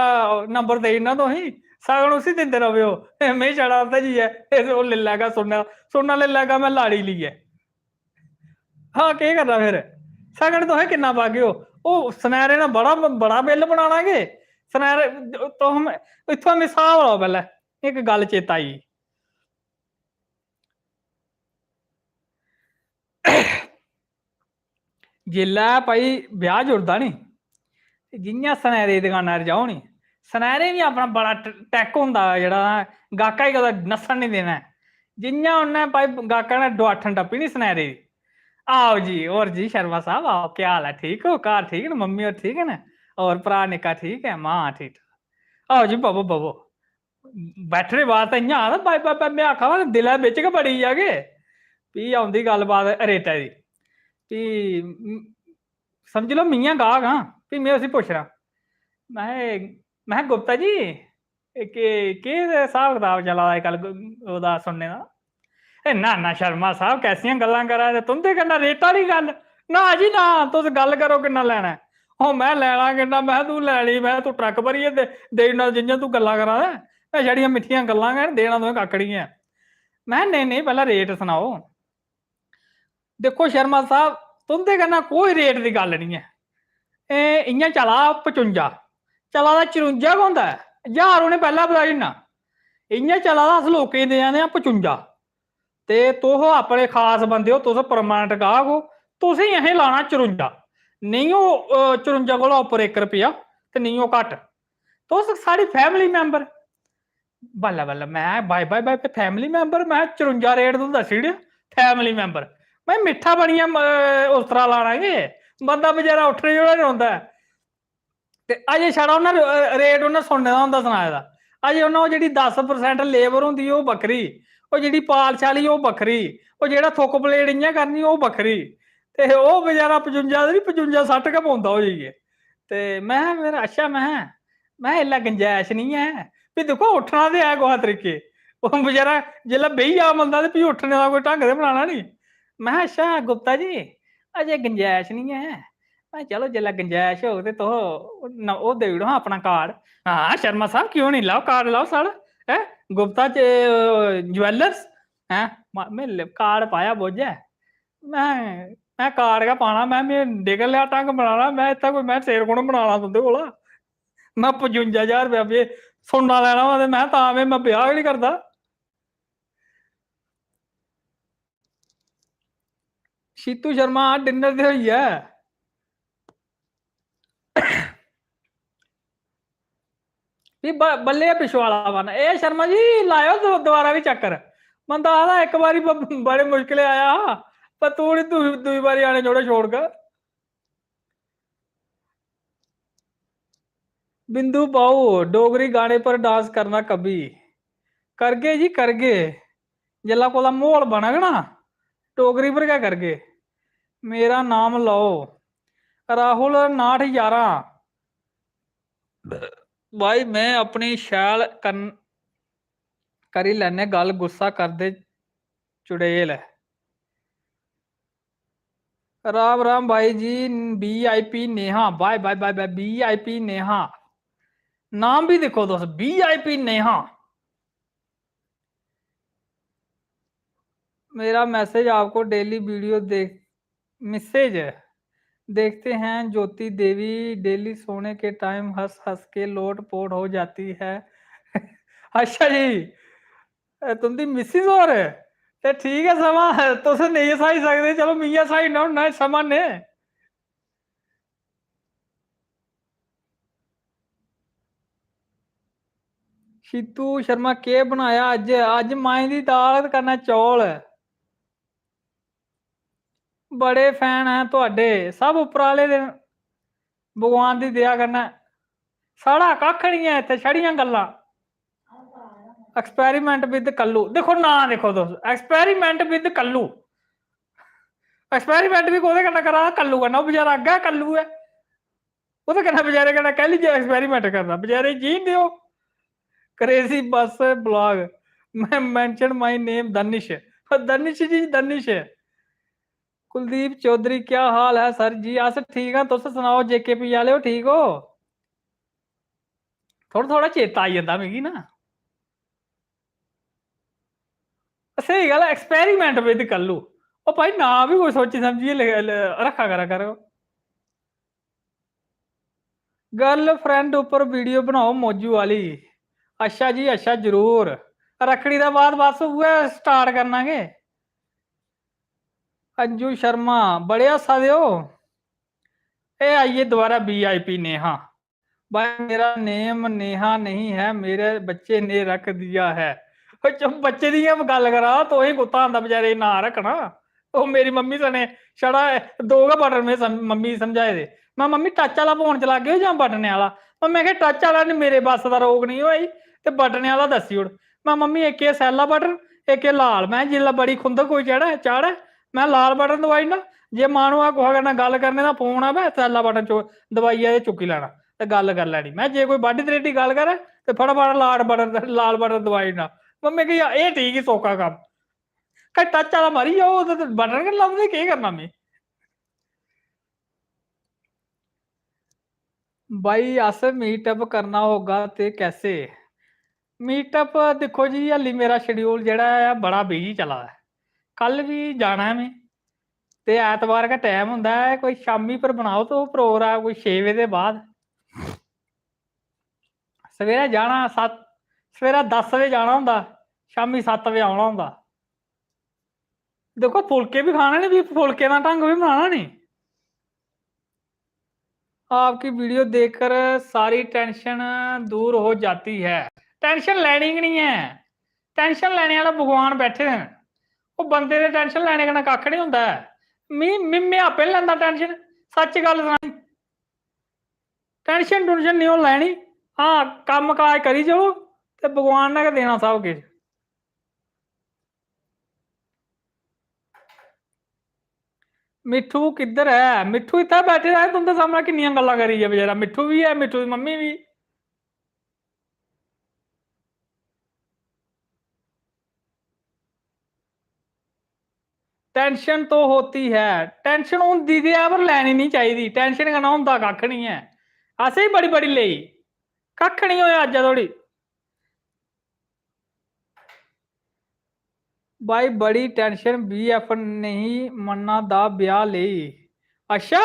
नंबर देई ओड़ना तुसेंगी, सगन उसी दिंदे रवेओ। में छड़ा उत्थै जाइयै ओह् लेई लैगा सुन्ना, सुन्ना लेई लैगा में लाड़ी लेइयै। हां, केह् करना फिर? सगन तुसें किन्ना पागेओ? ओह् सनैरे ने बड़ा, बड़ा बिल बनाना के? सनैरे, तुस, इत्थुआं में स्हाब लाओ पैह्लें। इक गल्ल चेता आई। जिसलै भाई ब्याह् जुड़दा नी, ते जि'यां सनैरे दी दकाना पर जाओ नी, सनैरे बी अपना बड़ा ट-, टैक होंदा जेह्ड़ा गाह्का गी कदें नस्सन निं देना ऐ। जि'यां उन्नै भाई गाह्का ने डुआठन टप्पी नी सनैरे दी, "आओ जी, होर जी शर्मा साह्ब, आओ, केह् हाल ऐ? ठीक ओ? घर ठीक न? मम्मी होर ठीक न? होर भ्राऽ निक्का ठीक ऐ? मां ठीक ठाक? आओ जी, बवो, बवो।" बैठने बाद ते इ'यां आखदा, "बाय, बाय, बाय," में आखा दा, दिलै बिच गै बड़ी गेआ के। फ्ही औंदी गल्लबात रेटै दी। फ्ही, म-, समझी लैओ, मियां गाह्क आं। फ्ही में उसी पुच्छना, महै, महै, "गुप्ता जी, एह् केह्, केह् स्हाब कताब चला दा अजकल ग-, ओह्दा सुनने दा?" "ए ना, ना, शर्मा साह्ब, कैसियां गल्लां करा दे? तुं'दे कन्नै रेट आह्ली गल्ल? ना जी, ना, तुस गल्ल करो, किन्ना लैना ऐ?" "ओह्, में लैना किन्ना? में तूं लैनी, में तूं ट्रक भरियै दे, देई ओड़ना, जि'यां तूं गल्लां करा दा ऐ। में छड़ियां मिट्ठियां गल्लां गै न, देना तुसें कक्ख निं ऐ।" में, "नेईं, नेईं, पैह्लें रेट सनाओ।" "दिक्खो शर्मा साह्ब, तुं'दे कन्नै कोई रेट दी गल्ल निं ऐ। एह् इ'यां चला दा पचुंजा, चला दा चरुंजा गै होंदा ऐ, ज्हार उ'नें पैह्लें बधाई ओड़ना। इ'यां चला दा, अस लोकें गी देआ दे आं पचुंजा।" ते तुस अपने खास बंदे ओ, तुस परमानेंट गाहक ओ, तुसेंगी असें लाना चरुंजा, नेईं ओ, अ, चरुंजा कोला उप्पर इक रपेआ ते नेईं ओ घट्ट। तुस साढ़ी फैमिली मैंबर। बल्लै बल्लै, मैं बाय बाय बाय फैमिली मैंबर, मैं चरुंजा रेट तुस दस्सी ओड़ेआ, फैमिली मैंबर। मैं मिट्ठा बनियै, म-, उस तरह लाना के बंदा बेचारा उट्ठने जोड़ा रौंह्दा ऐ। ते अजें छड़ा उन्नै र-, रेट उन्नै सुनने दा होंदा सनाए दा। अजें उन्नै ओह् जेह्ड़ी दस परसेंट लेबर होंदी, ओह् बक्खरी, ओह् जेह्ड़ी पालश आह्ली, ओह् बक्खरी, ओह् जेह्ड़ा थुक्क प्लेट इ'यां करनी, ओह् बक्खरी। ते ओह् बेचारा पचुंजा ते निं, पचुंजा सट्ठ गै पौंदा ओह् जाइयै। ते महैं, फिर अच्छा, महैं, महैं, "इसलै गंजैश निं ऐ।" फ्ही दिक्खो, उट्ठना ते ऐ कुसै तरीके। ओह् बेचारा जिसलै बेही जा बंदा, ते फ्ही उट्ठने दा कोई ढंग ते बनाना निं। महैं, "अच्छा, गुप्ता जी, अजें गंजैश निं ऐ।" मैं, "चलो, जिसलै गंजैश होग ते तुस न-, ओह् देई ओड़ो हां अपना कार्ड।" "हां, शर्मा साह्ब, क्यों निं, लाओ कार्ड, लाओ साढ़ा, हैं, गुप्ता च, ज्वैलर्स, हैं।" म-, में ल-, कार्ड पाया बोझै। मैं, मैं कार्ड गै पाना, मैं, में निकल लेआ ढंग बनाना, मैं इत्थै कोई, मैं सिर कु'न बनाना तुं'दे कोला? मैं पचुंजा ज्हार रपेआ बे-, सुन्ना लैना होऐ ते मैं तां में, मैं ब्याह् गै निं करदा। शीतू शर्मा, डिनर ते होई गेआ। फ्ही ब-, बल्ले गै पिच्छुआला बन। ए शर्मा जी, लाएओ दो-, दोबारा बी चक्कर। बंदा आखदा, "इक बारी ब-, बड़े मुश्कलें आया हा, पर तू निं दूई, दूई बारी आने जोड़ा छोड़गा।" बिंदु पाओ, डोगरी गाने पर डांस करना कभी। करगे जी, करगे। जिसलै कुतै म्हौल बनग ना, डोगरी पर गै करगे। मेरा नाम लैओ, राहुल नाठ यारां। भाई, में अपनी शैल कन-, करी लैने गल्ल, गुस्सा करदे चुड़ैल। राम राम भाई जी, VIP Neha, bye by by bye, VIP Neha. नाम भी दिक्खो तुस, वीआईपी नेहा। मेरा मैसेज आपको डेली वीडियो देख, मैसेज देखते हैं ज्योति देवी, डेली सोने के टाइम हंस हंस के लोट पोट हो जाती है। अच्छा जी, ए, तुं'दी मिसिस होर? ते ठीक ऐ, समां तुस नेईं स्हाई सकदे, चलो, मिगी स्हाई ओड़ना, हून ना समां ने। शीतू शर्मा, केह् बनाया अज्ज? अज्ज माएं दी दाल कन्नै चौल। बड़े फैन ऐ तुआडे, सब उप्पर आह्ले दे, भगवान दी दया कन्नै। साढ़ा कक्ख निं ऐ इत्थै, छड़ियां गल्लां। Experiment with कल्लू, दिक्खो नांऽ, दिक्खो तुस, Experiment with कल्लू। Experiment बी कोह्दे कन्नै करा दा? कल्लू कन्नै। ओह् बेचारा अग्गै कल्लू ऐ, ओह्दे कन्नै, बेचारे कन्नै कैह्ली जे experiment करना? बेचारे गी जीन देओ। Crazy Bus Blog, मैं mention my name Danish। Danish जी, दनिश। कुलदीप चौधरी, क्या हाल है सर जी? अस ठीक आं, तुस सनाओ, जेकेपी आह्लेओ, ठीक हो? थोह्ड़ा थोह्ड़ा चेता आई जंदा मिगी ना। स्हेई गल्ल ऐ, Experiment with कल्लू। ओह् भाई, नांऽ बी कोई सोची समझियै लिख-, ल-, रक्खा करा करो। Girlfriend उप्पर वीडियो बनाओ मौजू आह्ली। अच्छा जी, अच्छा, जरूर। रक्खड़ी दे बाद बस उ'ऐ start करना के। अंजू शर्मा, बड़े हस्सा दे ओ। एह् आई गे दोबारा वीआईपी नेहा। भाई, मेरा नेम नेहा नहीं है, मेरे बच्चे ने रख दिया है। ओह् चुप, बच्चे दी गै गल्ल करा, तुसें कुत्थां आंदा बेचारे गी नांऽ रक्खना? ओह् मेरी मम्मी सने छड़ा दो गै बटन में सम-, मम्मी गी समझाए दे। मैं, "मम्मी, टच आह्ला फोन चलागे जां बटने आह्ला?" मैं, "मैं आखेआ, टच आह्ला निं, मेरे बस दा रोग निं होआ ई, ते बटने आह्ला दस्सी ओड़।" मैं, "मम्मी, इक एह् सैल्ला बटन, इक एह् लाल।" मैं, "जिसलै बड़ी खुंदक कोई चढ़ै, चाढ़ै, मैं लाल बटन दबाई ओड़ना। जे मन होऐ कुसै कन्नै गल्ल करने दा, फोन आवै, सैल्ला बटन चो-, दबाइयै ते चुक्की लैना ते गल्ल करी लैनी।" मैं, "जे कोई बाड्डी त्रेडी गल्ल करै ते फटाफट लाल बटन, लाल बटन दबाई ओड़ना।" मम्मी आखेआ, "एह् ठीक ही सौखा कम्म। कन्नै टच आह्ला मारी जाओ, ओह्दे ते बटन गै निं लभदे, केह् करना में?" भाई, अस मीटअप करना होगा ते कैसे? मीटअप दिक्खो जी, हल्ली मेरा schedule जेह्ड़ा ऐ, बड़ा busy चला दा ऐ। कल बी जाना ऐ में, ते ऐतवार गै time होंदा ऐ। कोई शामी पर बनाओ तुस program, कोई छे बजे दे बाद। सवेरै जाना सत्त, सवेरै दस बजे जाना होंदा, शामी सत्त बजे औना होंदा। देखो, फुलके भी खाने ने, भी फुलके दा ढंग भी बनाना नी। आपकी वीडियो देखकर सारी टेंशन दूर हो जाती है। टेंशन लैनी गै नहीं है। टेंशन लैने आह्ला भगवान बैठे दे न। ओह् बंदे दे टेंशन लैने कन्नै कक्ख नहीं होंदा ऐ। मी, मी, में आपे नी लैंदा टेंशन। सच्च गल्ल सनानी, टेंशन टुंशन नहीं हो लैनी। हाँ, कम्म काज करी चलो ते भगवान ने गै देना सब किश। मिट्ठू किद्धर ऐ? मिट्ठू इत्थै बैठे दा ऐ, तुं'दे सामनै किन्नियां गल्लां करी गेआ बेचारा। मिट्ठू बी ऐ, मिट्ठू दी मम्मी बी। टेंशन तो होती है, टेंशन होंदी ते ऐ, पर लैनी नहीं चाहिदी। टेंशन कन्नै होंदा कक्ख नहीं ऐ। असें ही बड़ी बड़ी लेई, कक्ख नहीं होया अज्जै धोड़ी। भाई, बड़ी टेंशन, बीएफ नहीं मन्ना दा ब्याह लेई। अच्छा,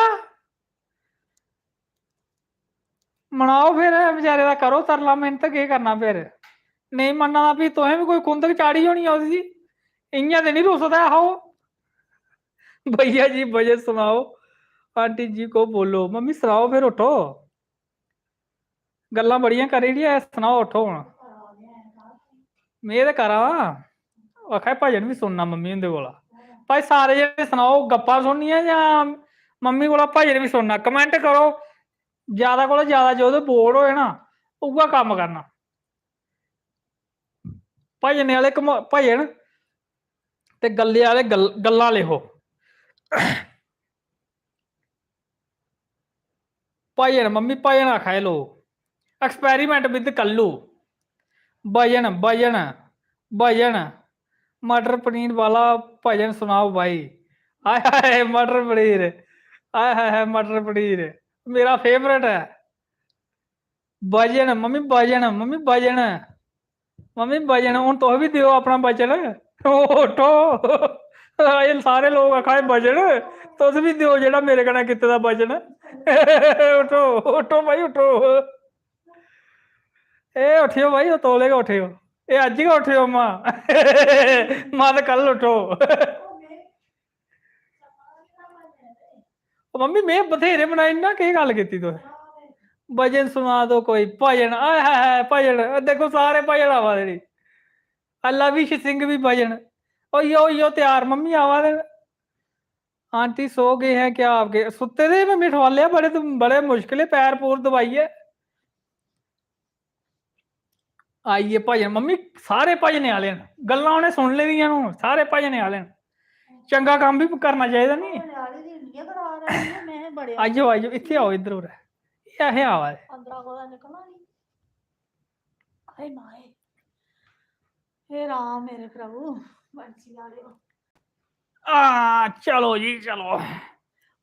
मनाओ फिर बेचारे दा, करो तरला, मेहनत केह् करना फिर। नेईं मन्ना दा, फ्ही तुसें बी कोई खुंदक चाढ़ी होनी ऐ उसी। इ'यां ते निं रुसदा ऐ हा ओह्। भैया जी, वजन सुनाओ, आंटी जी को बोलो। मम्मी, सनाओ फिर, उठो। गल्लां बड़ियां करी ओड़ियां, सनाओ, उठो हून। में ते करा दा, आखा दे भजन बी सुनना मम्मी हुंदे कोला। भाई, सारे जने सनाओ, गप्पां सुननियां जां मम्मी कोला भजन बी सुनना? कमेंट करो, ज्यादा कोला ज्यादा जो ते बोर होए ना, उ'ऐ कम्म करना। भजन आह्ले कम-, भजन ते गल्ले आह्ले गल-, गल्लां लिखो। भजन, मम्मी, भजन आखा दे लोक। Experiment with Kullu. भजन, भजन, भजन। मटर पनीर वाला भजन सुनाओ भाई। हाय हाय, मटर पनीर। हाय हाय हाय, मटर पनीर मेरा favourite ऐ। भजन, मम्मी, भजन, मम्मी, भजन। मम्मी, भजन, हून तुस बी देओ अपना वचन। उठो। एह् सारे लोक आखा दे, "भजन, तुस बी देओ जेह्ड़ा मेरे कन्नै कीते दा वचन।" उठो, उठो भाई, उठो। ए, उठेओ भाई, तौले गै उठेओ। ए, अज्ज गै उठेओ, मां। मत कल उठो। ओ मम्मी, में बथेरे बनाए ना, केह् गल्ल कीती तुस? भजन सुना दो कोई, भजन, आय हाय हाय, भजन, देखो सारे भजन आवा दे जी। अल्ला विश सिंह भी भजन। होई जाओ, होई जाओ त्यार, मम्मी आवा दे न। आंटी सो गए हैं क्या आपके? सुत्ते दे, में ठुआलेआ, बड़े, बड़े मुश्किल ऐ, पैर पूर दबाइयै। आई गे भजन, मम्मी, सारे भजने आह्ले न, गल्लां उ'नें सुन लेदियां न, हून सारे भजने आह्ले न। चंगा कम्म बी करना चाहिदा नी। भजने आह्ले दी इन्नियां करार आई दियां, में बड़े आई जाओ, आई जाओ, इत्थै आओ, इद्धर उरै। एह् असें आवा दे। अंदरा कोला निकलना नी। हाय माए। हे राम मेरे प्रभु, बंसी आह्ले। आ, चलो जी, चलो।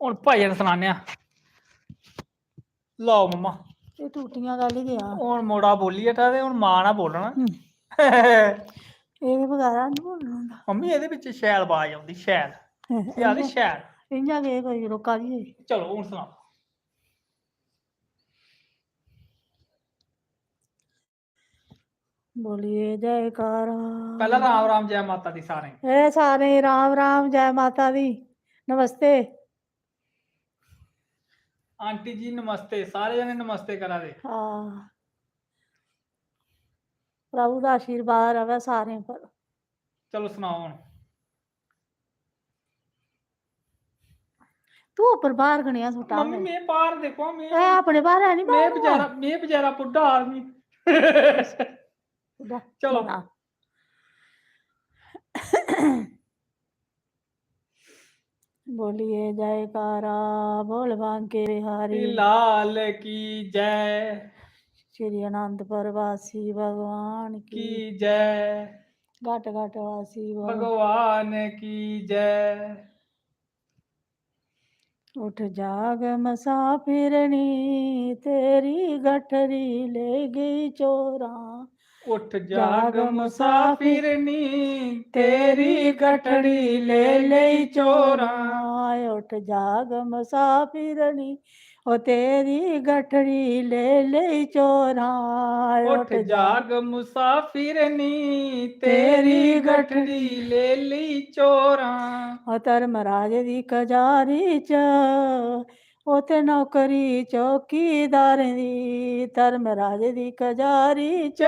हून भजन सनाने आं। लओ मम्मा। एह् टूटियां गल्ल गै आ। हून मुड़ा बोल्ली बैठा ते हून मां ने बोलना। हम्म। एह्दे बगैरा निं बोलना होंदा। मम्मी, एह्दे बिच शैल आवाज औंदी, शैल। एह् आखदे इ'यां, शैल। इ'यां गै कोई रोका दी होई। चलो, हून सनाओ। बोलिए जयकारा। पैह्ला राम राम, जय माता दी सारें गी। ए सारें गी राम राम, जय माता दी। नमस्ते। आंटी जी नमस्ते, सारे जने नमस्ते करा दे। हां। प्रभु दा आशीर्वाद र'वै सारें पर। चलो सनाओ हून। तू उप्पर बाहर कनेहा सुट्टा मम्मी, में? में बाहर देखो, में ए, अपने बाहर है नी, में बाहर बेचारा, में बेचारा बुड्ढा आदमी। बुड्ढा। चलो। हाँ। बोलिए जयकारा, बोल बांके बिहारी। लाल की जय। श्री आनंदपुर वासी भगवान की की जय। घाट घाट वासी भगवान भगवान की जय। उठ जाग मुसाफिरनी, तेरी गठरी ले गई चोरां। उठ जाग जाग मुसाफिरनी, तेरी गठरी ले लेई चोरां। उठ जाग मुसाफिरनी, ओ तेरी गठड़ी ले लेई चोरां। उठ जाग मुसाफिरनी, तेरी गठड़ी ले लेई चोरां। ओ धर्मराज दी कजारी च, ओथे नौकरी चौकीदारें दी, धर्मराज दी कजारी च,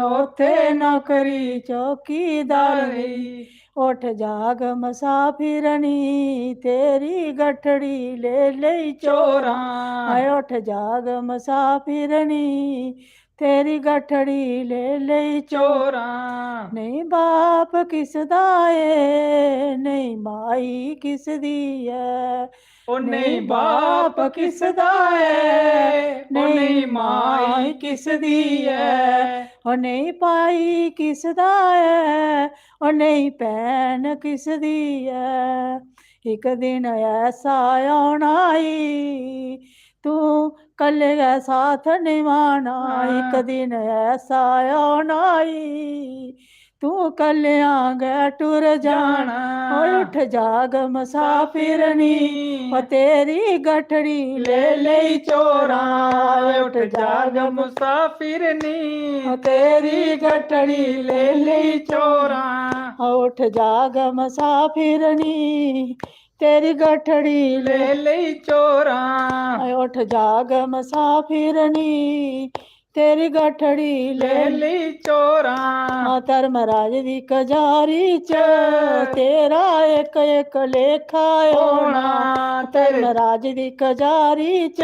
ओथे नौकरी चौकीदारें दी। उठ जाग मुसाफिरनी, तेरी गठड़ी ले लेई चोरां। हाय उठ जाग मुसाफिरनी, तेरी गठड़ी ले लेई चोरां। नेईं बाप किस दा ऐ, नेईं माई किस दी ऐ। ओ नेईं बाप किस दा ऐ, ओ नेईं माई किस दी ऐ। ओ नेईं भाई किस दा ऐ, ओ नेईं भैन किस दी ऐ। इक दिन ऐसा औना ई, तू कल्ले गै साथ निभाना। इक दिन ऐसा औना ई, तू कल्लेआं गै टुर जाना। ओए उठ जाग मुसाफिरनी, ओ तेरी गठड़ी ले लेई चोरां। ओए उठ जाग मुसाफिरनी, ओ तेरी गठड़ी ले लेई चोरां। ओ उठ जाग मुसाफिरनी, तेरी गठड़ी ले लेई चोरां। ओए उठ जाग मुसाफिरनी, तेरी गठड़ी ले लेई चोरां। हां धर्मराज दी कजारी च, तेरा इक इक लेखा होना। धर्मराज दी कजारी च,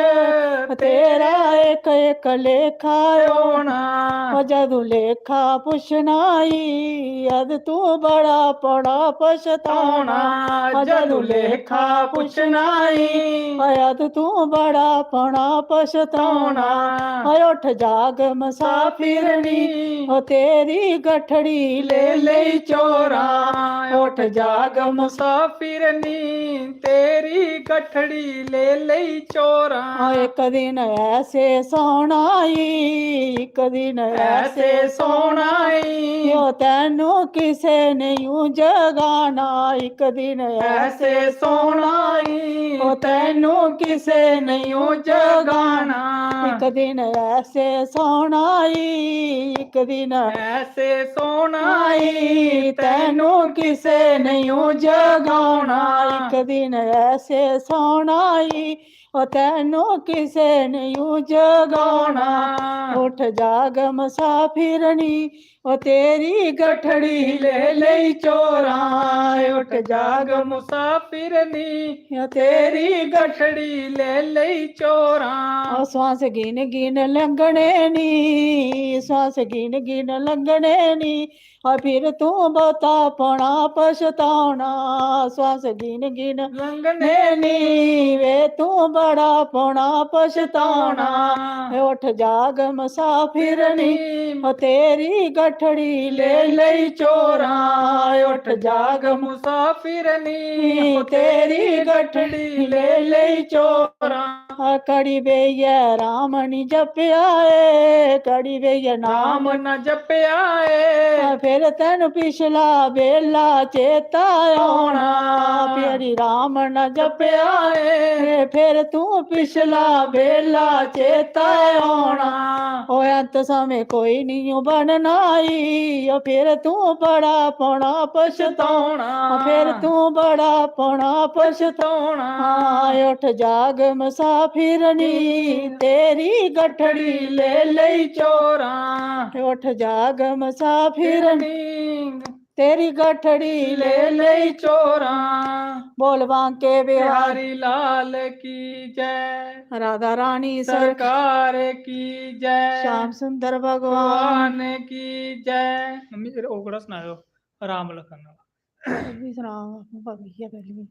तेरा इक इक लेखा होना। ओ जदू लेखा पुछना ई, अद तू बड़ा पौना पछताना। ओ जदू लेखा पुछना ई, अद तू बड़ा पौना पछताना। ओए उठ जाग मुसाफिरनी, ओ तेरी गठड़ी ले लेई चोरां। उठ जाग मुसाफिरनी, तेरी गठड़ी ले लेई चोरां। ओ इक दिन ऐसे सौना ई, इक दिन ऐसे सौना ई, ओ तैनू किसे नेईं जगाना। इक दिन ऐसे सौना ई, ओ तैनू किसे नेईं जगाना। इक दिन ऐसे सौना ई, इक दिन ऐसे सौना ई, तैनू किसे नेईं जगाना। इक दिन ऐसे सौना ई, ओ तैनू किसे नेईं जगाना। उठ जाग मुसाफिरनी, ओ तेरी गठड़ी ले लेई चोरां। उठ जाग मुसाफिरनी, ओ तेरी गठड़ी ले लेई चोरां। ओ सांस गिन गिन लंघने नी, सांस गिन गिन लंघने नी, ओ फिर तू बता पौना पछताना। सांस गिन गिन लंघने नी, वे तू बड़ा पौना पछताना। उठ जाग मुसाफिरनी, ओ तेरी गठड़ी ले लेई चोरां। उठ जाग मुसाफिरनी, ओ तेरी गठड़ी ले लेई चोरां। आ कड़ी बेहियै राम नी जपेआ ऐ, कड़ी बेहियै नाम नाम न जपेआ ऐ। आ फिर तैनू पिछला बेला चेता औना। औना। फिर राम न जपेआ ऐ, फिर तू पिछला बेला चेता औना। ओ अंत समें कोई निं बनना ई, ओ फिर तू बड़ा पौना पछताना। पछताना। फिर तू बड़ा पौना पछताना। पछताना। हां, उठ जाग मुसाफिरनी, तेरी गठड़ी ले लेई चोरां। उठ जाग मुसाफिरनी, फिरनी। तेरी गठड़ी ले लेई चोरां। बोल बांके बिहारी बिहारी लाल की जय। राधा रानी सर- सरकार की जय। श्याम सुंदर भगवान भगवान की जय। मम्मी, फिर ओह्कड़ा सनाएओ, राम लखन आह्ला। फिर भी सनाओ, आपूं पता ही है पैह्लें बी।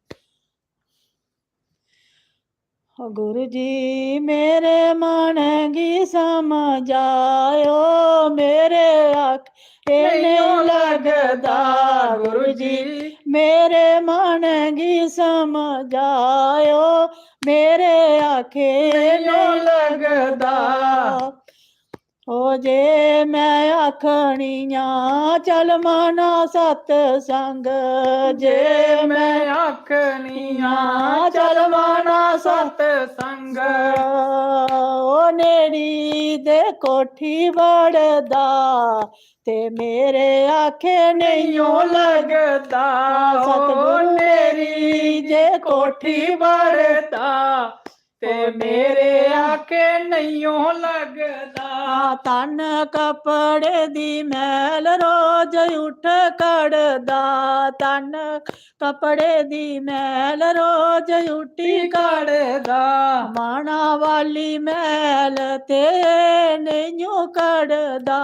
ओ गुरु जी, मेरे मन गी समझाओ, मेरे आखे नेईं लगदा। गुरु जी, मेरे मन गी समझाओ, मेरे आखे नेईं लगदा। ओ जे मैं आखनी आं चल माना सतसंग, जे मैं आखनी आं चल माना सतसंग, ओ नेड़ी दे कोठी बड़दा ते मेरे आखे नेईं ओ लगदा। सतगुरु मेरी जे कोठी बड़दा ते मेरे आखे नेईं ओ लगदा। तन कपड़े दी मैल रोज उठ कड़दा, तन कपड़े दी मैल रोज उठी कड़दा। माना वाली मैल ते नेईं ओ कड़दा,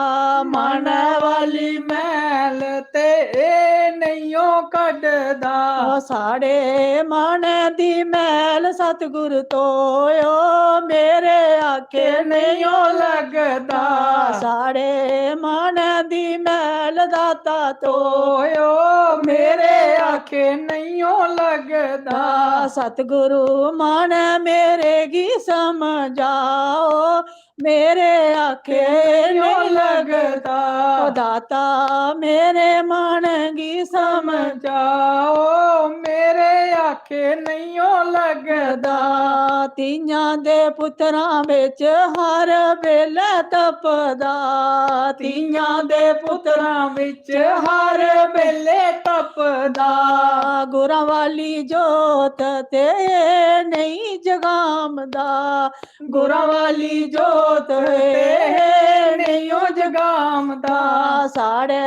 माना वाली मैल ते ए नेईं ओ कड़दा। ओ साढ़े मन दी मैल सतगुरु तोयो, मेरे आखे नेईं ओ लगदा। साढ़े मन दी मैल दाता तोयो, मेरे आखे नेईं ओ लगदा। सतगुरु मन मेरे गी समझाओ, मेरे आखे नेईं ओ लगदा। ओ दाता मेरे मन गी समझाओ, मेरे आखे नेईं ओ लगदा। तियां दे पुत्तरां बिच हर बेल्लै तपदा, तियां दे पुत्तरां बिच हर बेल्लै तपदा। गुरां वाली जोत ते नेईं जगामदा, गुरां वाली जोत ते नेईं ओ जगामदा। साढ़े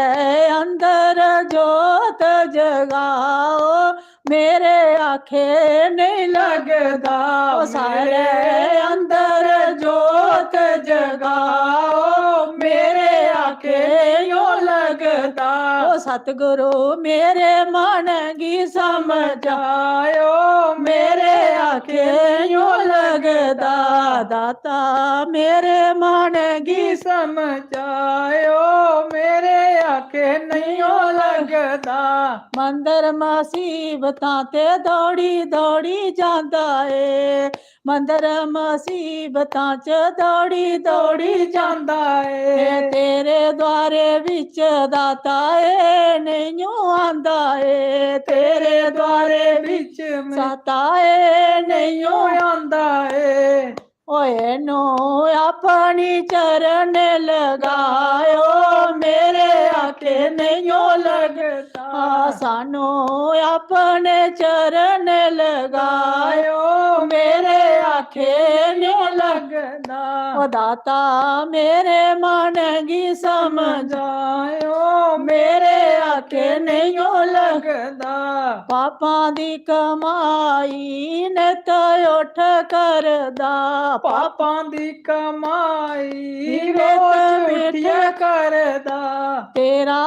अंदर जोत जगाओ, मेरे आखे नेईं लगदा। ओ साढ़े अंदर जोत जगाओ, मेरे आखे नेईं ओ लगदा। ओ सतगुरु मेरे मन गी समझायो, मेरे आखे नेईं ओ लगदा। दाता मेरे मन गी समझायो, मेरे आखे नेईं ओ लगदा। मंदर मसीबतां ते दौड़ी दौड़ी जांदा ए, मंदर मसीबतां च दौड़ी दौड़ी जांदा ए। तेरे द्वारे बिच दाता ए नेईं ओ आंदा ए, तेरे द्वारे बिच दाता ए नेईं ओ आंदा ए। ओए नो अपनी चरण लगायो, मेरे आखे नेईं ओ लगदा। सानू अपने चरण लगायो, मेरे आखे नेईं ओ लगदा। ओ दाता मेरे मन गी समझायो, मेरे आखे नेईं ओ लगदा। पापां दी कमाई नित उठ करदा, पापां दी कमाई नित रोज उठ उठिया करदा। तेरा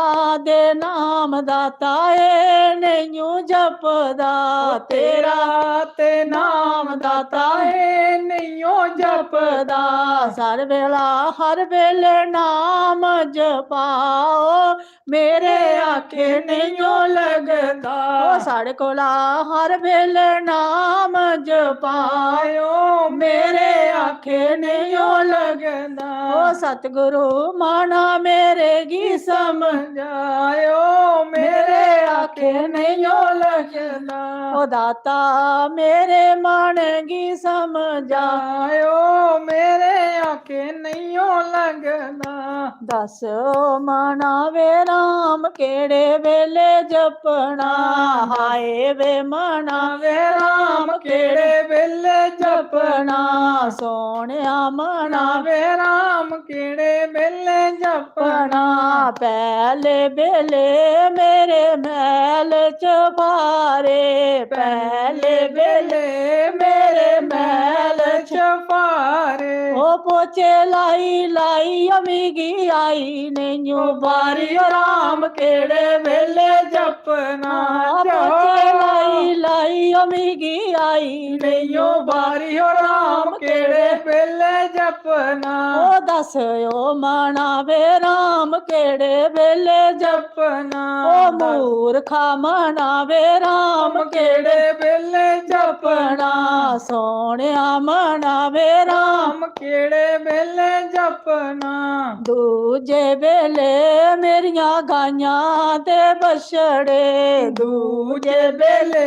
ते नाम दाता ए नेईं ओ जपदा, तेरा ते नाम दाता ए नेईं ओ जपदा। हर बेला हर बेले नाम जपाओ, मेरे आखे नेईं ओ लगदा। ओ साढ़े कोला हर बेले नाम जपायो, मेरे आखे नेईं ओ लगदा। ओ सतगुरु माना मेरे गी समझायो, मेरे आखे नेईं ओ लगदा। ओ दाता मेरे मन गी समझायो, मेरे आखे नेईं ओ लगदा। दस ओ मना वे राम केड़े बेले जपना, हाय वे मना वे राम केड़े बेले जपना, सोहणिया मना वे राम केड़े बेले जपना। पहले बेले मेरे महल च पारे, पहले बेले मेरे महल च पारे। ओ पोचे लाई लाई ओ मिगी आई नेईं ओ बारी, ओ राम केड़े बेले जपना। पोचे लाई लाई ओ मिगी आई नेईं ओ बारी, ओ राम केड़े बेले जपना। ओ दस ओ मना वे राम केड़े केह्ड़े बेल्लै जपना। ओ मूर्खा मना वे राम केह्ड़े बेल्लै जपना। सोहणेआ मना वे राम केह्ड़े बेल्लै जपना। दूजे बेल्लै मेरियां गाइयां ते बछड़े। दूजे बेल्लै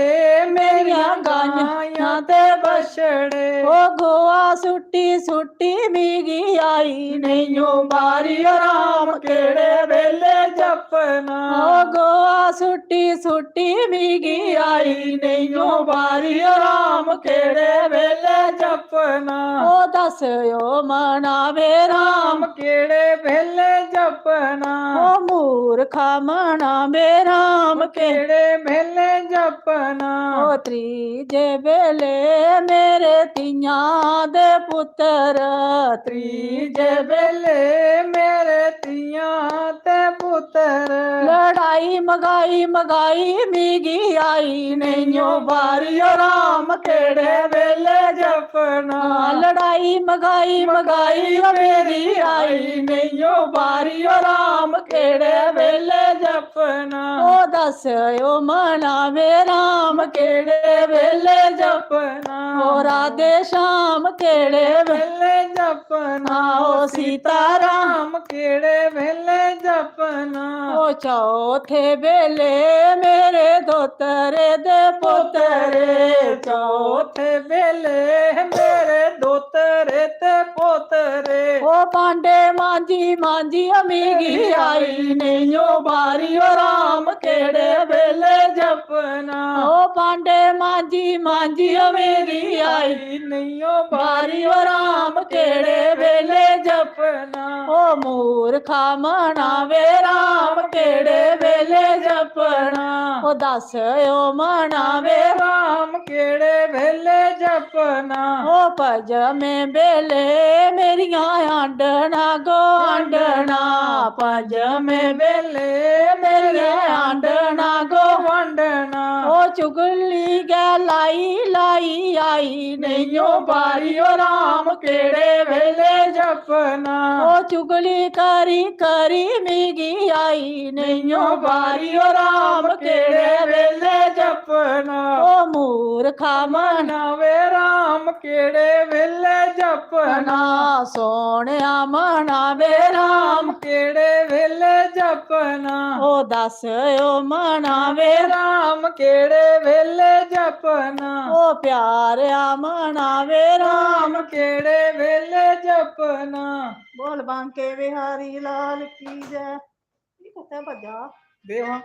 मेरियां गाइयां ते बछड़े। ओ गोआ सुट्टी सुट्टी मिगी आई नेईं ओ बारी ओ राम केह्ड़े बेल्लै जपना। ओ गोआ सुट्टी सुट्टी मिगी आई नेईं ओ बारी ओ राम केह्ड़े बेल्लै जपना। ओ दस ओ मना वे राम केह्ड़े बेल्लै जपना। ओ मूर्खा मना वे राम केह्ड़े बेल्लै जपना। ओ त्रीजे बेल्लै मेरे तियां दे पुत्तर। त्रीजे बेल्लै मेरे तियां ते पुत्तर। लड़ाई मगाई मगाई मिगी आई नेईं ओ बारी ओ राम केह्ड़े बेल्लै जपना। लड़ाई मगाई मगाई ओ मेरी आई नेईं ओ बारी ओ राम केह्ड़े बेल्लै जपना। ओ दस ओ मना वे राम केह्ड़े बेल्लै जपना। ओ राधे श्याम केह्ड़े बेल्लै जपना। ओ सीता राम केह्ड़े बेल्लै जपना। ओ चौथे बेल्लै मेरे दोतरे दे पोतरे। चौथे बेल्लै मेरे दोतरे ते पोतरे। ओ भांडे मांजी मांजी ओ मिगी आई नेईं ओ बारी ओ राम केह्ड़े बेल्लै जपना। ओ भांडे मांजी मांजी ओ मेरी आई नेईं ओ बारी ओ राम केह्ड़े बेल्लै जपना। ओ मूर्खा मना वे राम केह्ड़े बेल्लै जपना। ओ दस ओ मना वे राम केह्ड़े बेल्लै जपना। ओ पंजमें बेल्लै मेरियां आंडना गो आंडना। पंजमें बेल्लै मेरियां आंडना गो आंडना। ओ चुगली गै लाई लाई आई नेईं ओ बारी ओ राम केह्ड़े बेल्लै जपना। ओ चुगली करी करी मिगी आई नेईं ओ बारी ओ राम केह्ड़े बेल्लै जपना। ओ मूर्खा मना वे राम केह्ड़े बेल्लै जपना। सोहणेआ मना वे राम केह्ड़े बेल्लै जपना। ओ दस ओ मना वे राम केह्ड़े बेल्लै जपना। ओ प्यारेआ मना वे राम केह्ड़े बेल्लै जपना। बोल बांके बिहारी लाल की जय। ये कुत्थै भज्जा? देवा।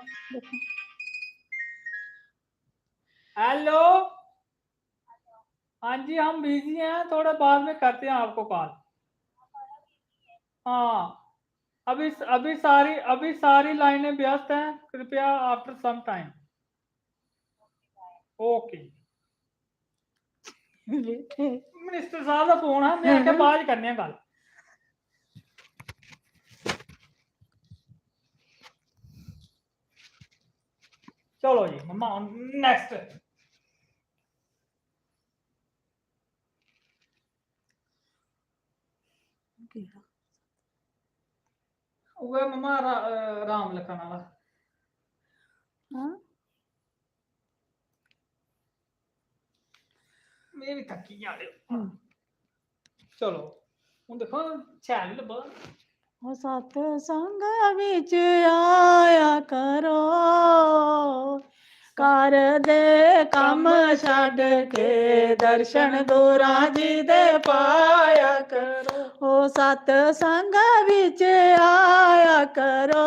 हेलो। हाँ जी, हम बिजी हैं, थोड़ा बाद में करते हैं आपको कॉल। हाँ, अभी अभी सारी अभी सारी लाइनें व्यस्त हैं, कृपया after some time। Okay. Minister साहब दा फोन हा, मैं आखेआ बाद च करने आं गल्ल। चलो जी मम्मा, नेक्स्ट। उ'ऐ मम्मा रा-, अ, राम लखन आह्ला। हां? में बी थक्की गेआ, अड़ेओ। हम्म। चलो, हून दिक्खो, शैल निं लब्भा दा। ओ सतसंग बिच आया करो, घर दे कम्म छड्ड के दर्शन गुरां जी दे पाया करो। ओ सतसंग बिच आया करो,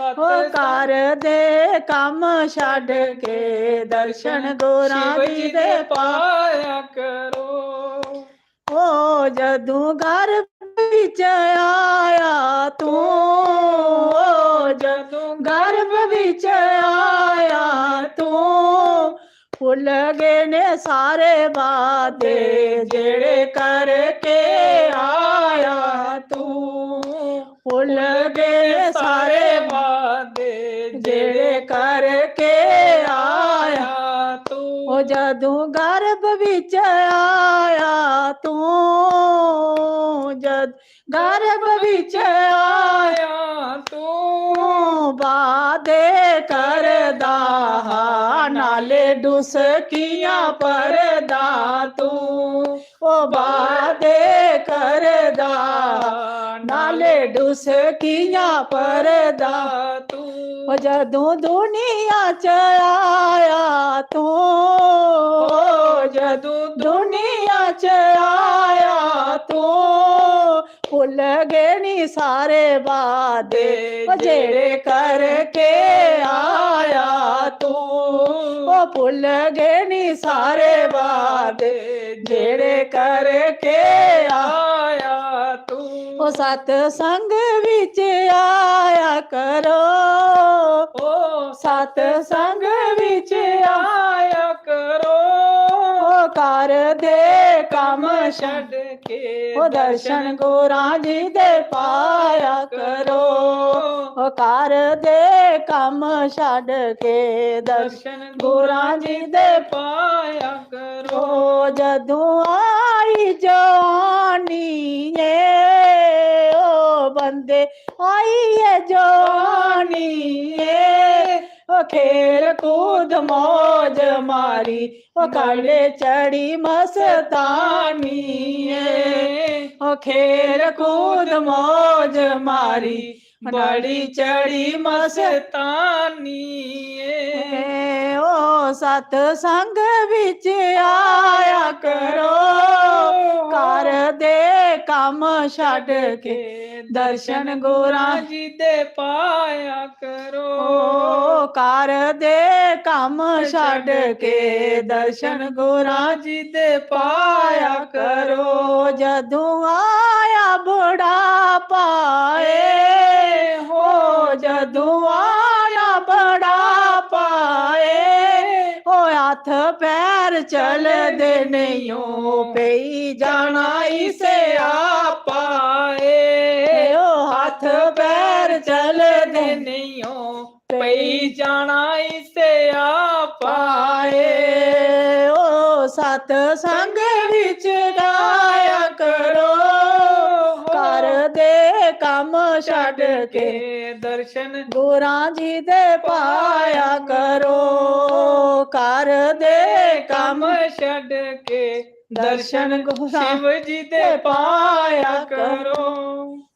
ओ सतसंग घर दे कम्म छड्ड के दर्शन गुरां शिव जी जी दे दे पाया करो। ओ जदूं गर्भ बिच आया तूं, ओ जदूं गर्भ बिच आया तूं, भुल्ल गे ने सारे वादे जेह्ड़े करके आया तूं। भुल्ल गे ने सारे वादे जेह्ड़े करके आया तूं। ओ जदूं गर्भ बिच आया तूं, जद गर्भ बिच आया तू, वादे करदा हा, नाले डुसकियां भरदा तू। ओ वादे करदा, नाले डुसकियां भरदा तू। ओ जदूं दुनिया च आया तू, ओ जदूं दुनिया च आया तू, भुल्ल गे नी सारे वादे, ओ जेड़े करके आया तू। ओ भुल्ल गे नी सारे वादे, जेड़े करके आया तू। ओ सतसंग विच आया करो, ओ सतसंग विच आया करो। ओ घर दे कम्म छड्ड के, ओ दर्शन गुरां जी दे पाया करो। ओ घर दे कम्म छड्ड के, दर्शन गुरां जी दे पाया करो। ओ जदूं आई जवानी ए, ओ बंदे आई ऐ जवानी ए, ओ खेल कूद मौज मारी, ओ काले चढ़ी मस्तानी ए। ओ खेल कूद मौज मारी, बड़ी चढ़ी मस्तानी ए। ए, ओ सतसंग विच आया करो, घर दे कम्म छड्ड के, दर्शन गुरां जी दे पाया करो। ओ घर दे कम्म छड्ड के, दर्शन गुरां जी दे पाया करो। जदूं आया बुढ़ापा ए, हो जदूं आया बुढ़ापा ए, ओ हत्थ पैर चलदे नेईं ओ, पेई जाना इसे आपा ए, ओ हत्थ पैर चलदे नेईं ओ, पेई जाना इसे आपा ए। ओ सतसंग विच गाया करो, घर दे कम्म छड्ड के, दर्शन गुरां जी दे पाया करो। घर दे कम्म छड्ड के, दर्शन गुरां शिव जी दे पाया करो।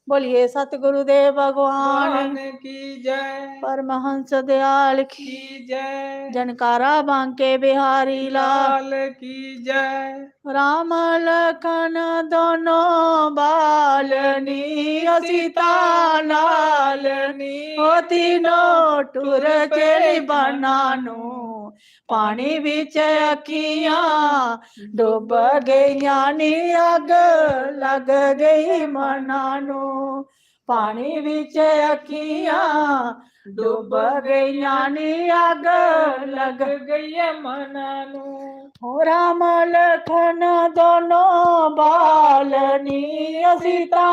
बोलिए सतगुरु देव भगवान भगवान की जय। परमहंस दयाल की की जय। जनकारा बांके बिहारी लाल लाल की जय। राम लखन दोनों बालनी, सीता नालनी, ओ तीनों टुर चली बना नू। पानी विच अखियां डुब गईयां नी, अग लग गई मना नू। पानी विच अखियां डुब गईयां नी, अग लग गई ऐ मना नू। हो राम लखन दोनों बालनी, सीता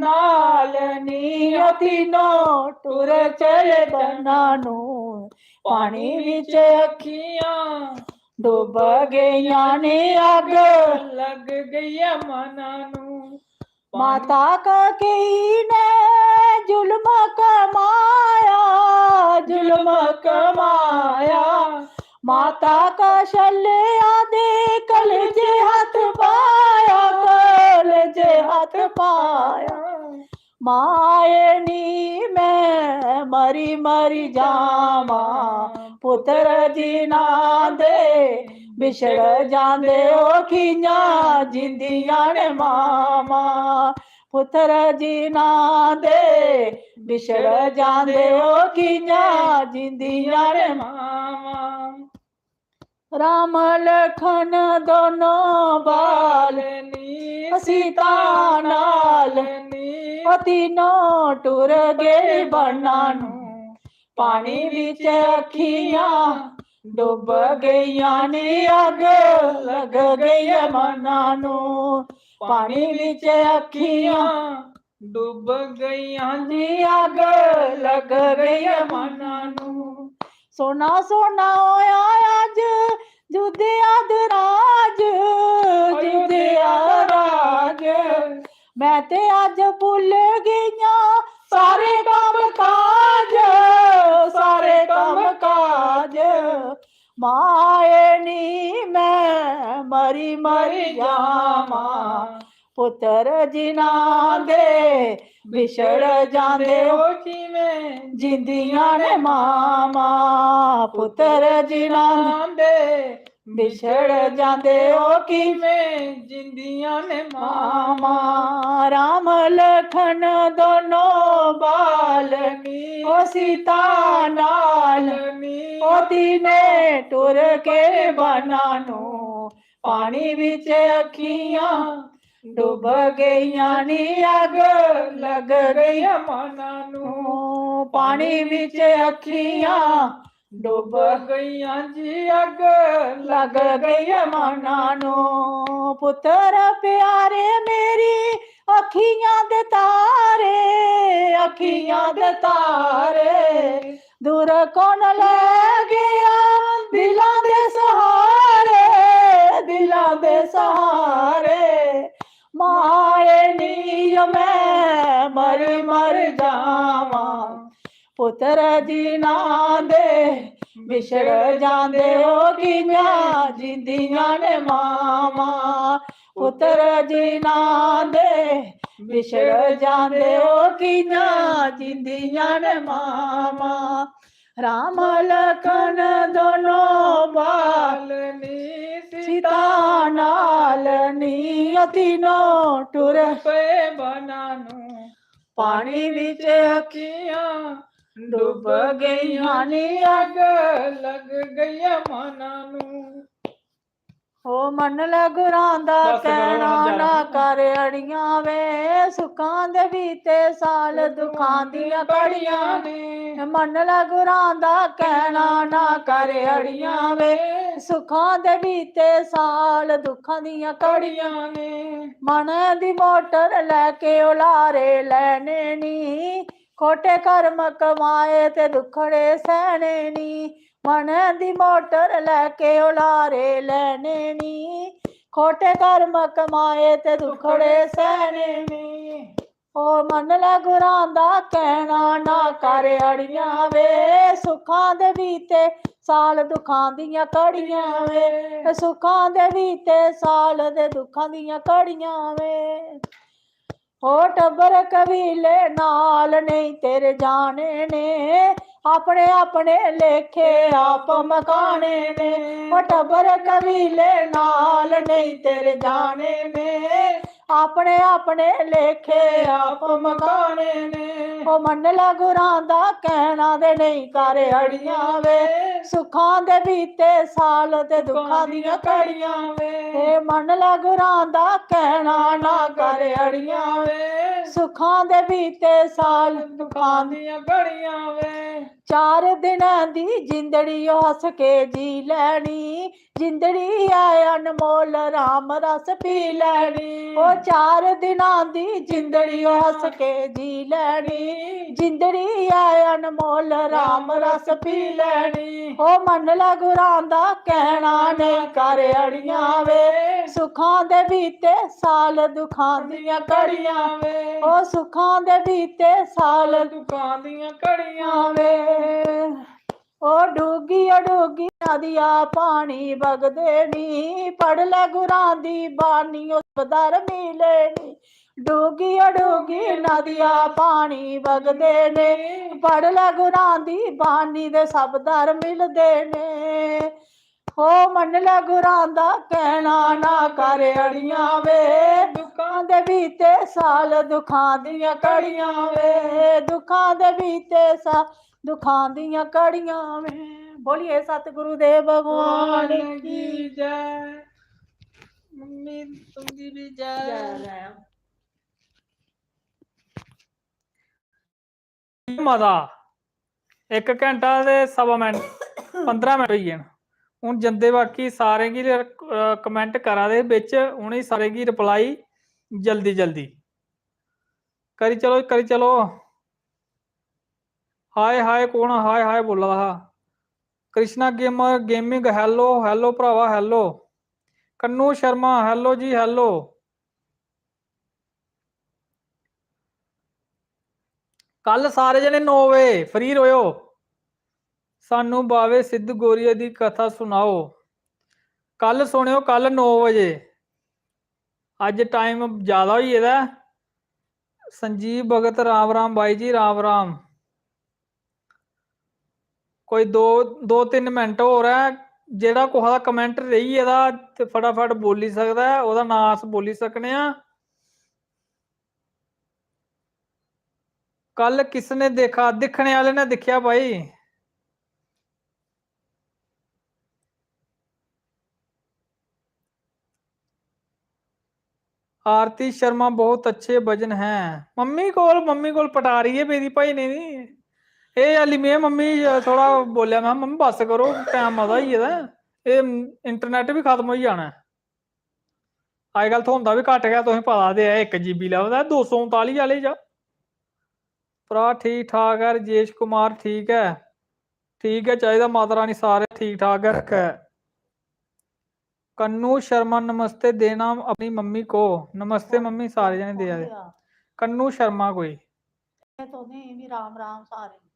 नालनी, ओ तीनों टुर चले बना नू। पानी विच अखियां डुब गईयां नी, अग लग गई ऐ मना नू। माता कैकेयी ने जुल्म कमाया, जुल्म कमाया। माता कौशल्या दे कलेजे हत्थ पाया, कलेजे हत्थ पाया। माए नी मैं मरी मरी जावां, पुत्र जिन्ना दे बिछड़ जांदे ओ कियां जींदियां न मावां। पुत्र जिन्ना दे बिछड़ जांदे ओ कियां जींदियां न मावां। राम लखन दोनों बालनी, सीता नालनी, ओ तीनों टुर गए बना नू। पानी विच अखियां डुब गईयां नी, अग लग गई ऐ मना नू। पानी विच अखियां डुब गईयां नी, अग लग गई ऐ मना नू। सोना सोना होया अज अयोध्या दा राज, अयोध्या दा राज। मैं ते अज्ज भुल्ल गेइयां सारे कम्म काज, सारे कम्म काज। माए नी मैं मरी मरी जावां, पुत्तर जिन्ना दे बिछड़ जांदे ओ किवें जींदियां ने मावां, पुत्तर जिन्ना दे बिछड़ जांदे ओ किवें जींदियां ने मावां। मावां। राम लखन दोनों बाल नी, ओ सीता नाल नी, ओ तीने टुर के बना नू, पानी विच अखियां डुब गईयां नी, अग लग गई मना नू, पानी विच अखियां डुब गईयां जी, अग लग गई मना नू। पुत्तर प्यारे मेरी अखियां दे तारे, अखियां दे तारे, दूर कौन लै गया दिलां दे सहारे, दिलां दे सहारे। माए नी जो मैं मर मर जावां, पुत्तर जिन्ना दे बिछड़ जांदे ओ कियां जींदियां ने मावां, पुत्तर जिन्ना दे बिछड़ जांदे ओ कियां जींदियां ने मावां। राम लखन दोनों बाल नी, सीता नाल नी, ओ तीनों टुर पे बना नू, पानी विच अखियां डुब गईयां नी, अग लग गई मना नू। ओ मन लै गुरां दा बस करो कहना ना, ना कर अड़ियां वे, सुखां दे बीते साल दुखां दियां घड़ियां ने। मन लै गुरां दा कहना ना कर अड़ियां वे, सुखां दे बीते साल दुखां दियां घड़ियां ने। मन दी मोटर लैके उलारे लैने नी, खोटे कर्म कमाए ते दुखड़े सहने नी। मन दी मोटर लैके उलारे लैने नी, खोटे कर्म कमाए ते दुखड़े सहने नी। ओ मन लै गुरां दा कहना ना कर अड़ियां वे, सुखां दे बीते साल दुखां दियां घड़ियां वे, सुखां दे बीते साल दे दुखां दियां घड़ियां वे। ओ टब्बर कबीले नाल नेईं तेरे जाने ने, अपने अपने लेखे आप मकाने ने। ओ टब्बर कबीले नाल नेईं तेरे जाने ने, अपने अपने लेखे आप मकाने ने। ओ मन लै गुरां दा कहना ते नेईं कर अड़ियां वे, सुखां दे बीते साल ते दुखां दियां घड़ियां वे। ए मन लै गुरां दा कहना ना कर अड़ियां वे, सुखां दे बीते साल दुखां दियां घड़ियां वे। चार दिनां दी जिंदड़ी ओ हस के जी लैनी, जिंदड़ी ऐ अनमोल राम रस पी लैनी। ओ चार दिनां दी जिंदड़ी ओ हस के जी लैनी, जिंदड़ी ऐ अनमोल राम रस पी लैनी। ओ मन लै गुरां दा कहना नेईं कर अड़ियां वे, सुखां दे बीते साल दुखां दियां घड़ियां वे। ओ सुखां दे बीते साल दुखां दियां घड़ियां वे। ओ डुग्गी, ओ डुग्गी नदिया पानी बगदे नी, पढ़ लै गुरां दी बानी, ओ सबदार मिले नी। डुग्गी, ओ डुग्गी नदिया पानी बगदे ने, पढ़ लै गुरां दी बानी, दे सबदार मिलदे ने। ओ मन लै गुरां दा कहना ना कर अड़ियां वे, दुखां दे बीते साल दुखां दियां घड़ियां वे, दुखां दे बीते साल दुखां दियां घड़ियां वे। बोलिए सतगुरु देव भगवान की जय। मम्मी तुंदी भी जय। जय। मता इक घैंटा ते सवा मिंट, पंदरां मिंट होई गे न। हून जंदे बाकी सारें गी, अ, comment करा दे बिच, उ'नें सारें गी reply जल्दी जल्दी करी चलो, करी चलो। हाय हाय, कौन हाय हाय बोला दा हा? Krishna gamer gaming, hello hello भरावा, hello। कन्नू शर्मा, hello जी, hello। कल सारे जने नौ बजे फ्री रवेओ। सानू बावे सिद्ध गोरिये दी कथा सुनाओ। कल सुनेओ, कल नौ बजे। अज्ज टाइम ज्यादा होई गेदा ऐ। संजीव भगत, राम राम बाई जी, राम राम। कोई दो, दो तिन्न मिनट होर ऐ। जेह्ड़ा कुसै दा कमेंट रेही गेदा ते फटाफट बोली सकदा ऐ, ओह्दा नांऽ अस बोली सकने आं। कल किसने देखा? दिक्खने आह्ले ने दिक्खेआ भाई। आरती शर्मा, बहुत अच्छे भजन हैं। मम्मी कोल, मम्मी कोल पटारी ऐ पेदी भजने दी। एह् हाली में मम्मी थोह्ड़ा बोलेआ, में, "मम्मी बस करो, टैम मता होई गेदा ऐ, एह् इंटरनेट बी खत्म होई जाना ऐ।" अजकल थ्होंदा बी घट्ट गै, तुसें पता ते ऐ, इक GB लभदा ऐ दो सौ उनताली आह्ले चा। भ्राऽ ठीक ठाक ऐ, रजेश कुमार ठीक ऐ, ठीक गै चाहिदा, माता रानी सारे ठीक ठाक गै रक्खै। कन्नू शर्मा, नमस्ते देना अपनी मम्मी को। नमस्ते मम्मी, सारे जने देआ दे। कन्नू शर्मा कोई। तुसें बी राम राम सारे।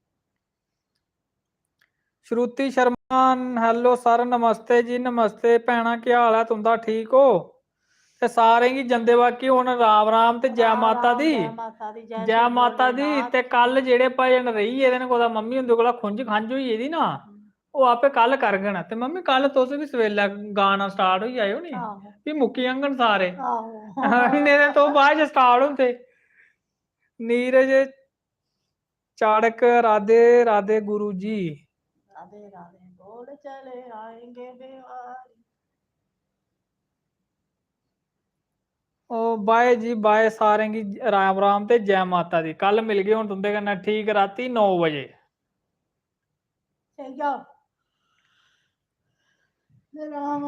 श्रुति शर्मा, hello sir, नमस्ते जी, नमस्ते भैना, केह् हाल ऐ तुं'दा, ठीक ओ? ते सारें गी जंदे बाकी हुन राम राम ते जै राम माता राम, दी। जै माता दी, जै जै श्री माता भोले दी। नाथ ते की। कल जेह्ड़े भजन रेही गेदे न, कुतै मम्मी हुंदे कोला खुंझ खंझ होई गेदी ना, हम्म। ओह् आपे कल करङन। ते मम्मी, कल तुस बी सवेलै गाना start होई जाएओ नी, आहो। फ्ही मुक्की जाङन सारे। आहो। नेईं ते तुस बाद च start होंदे। नीरज चाड़क, राधे राधे गुरु जी। राधे राधे, बोल चले आएंगे बेवारी। ओ बाय जी बाय, सारें गी राम राम ते जै माता दी। कल मिलगे हुन तुं'दे कन्नै ठीक रातीं नौ बजे। चली जाओ। राम।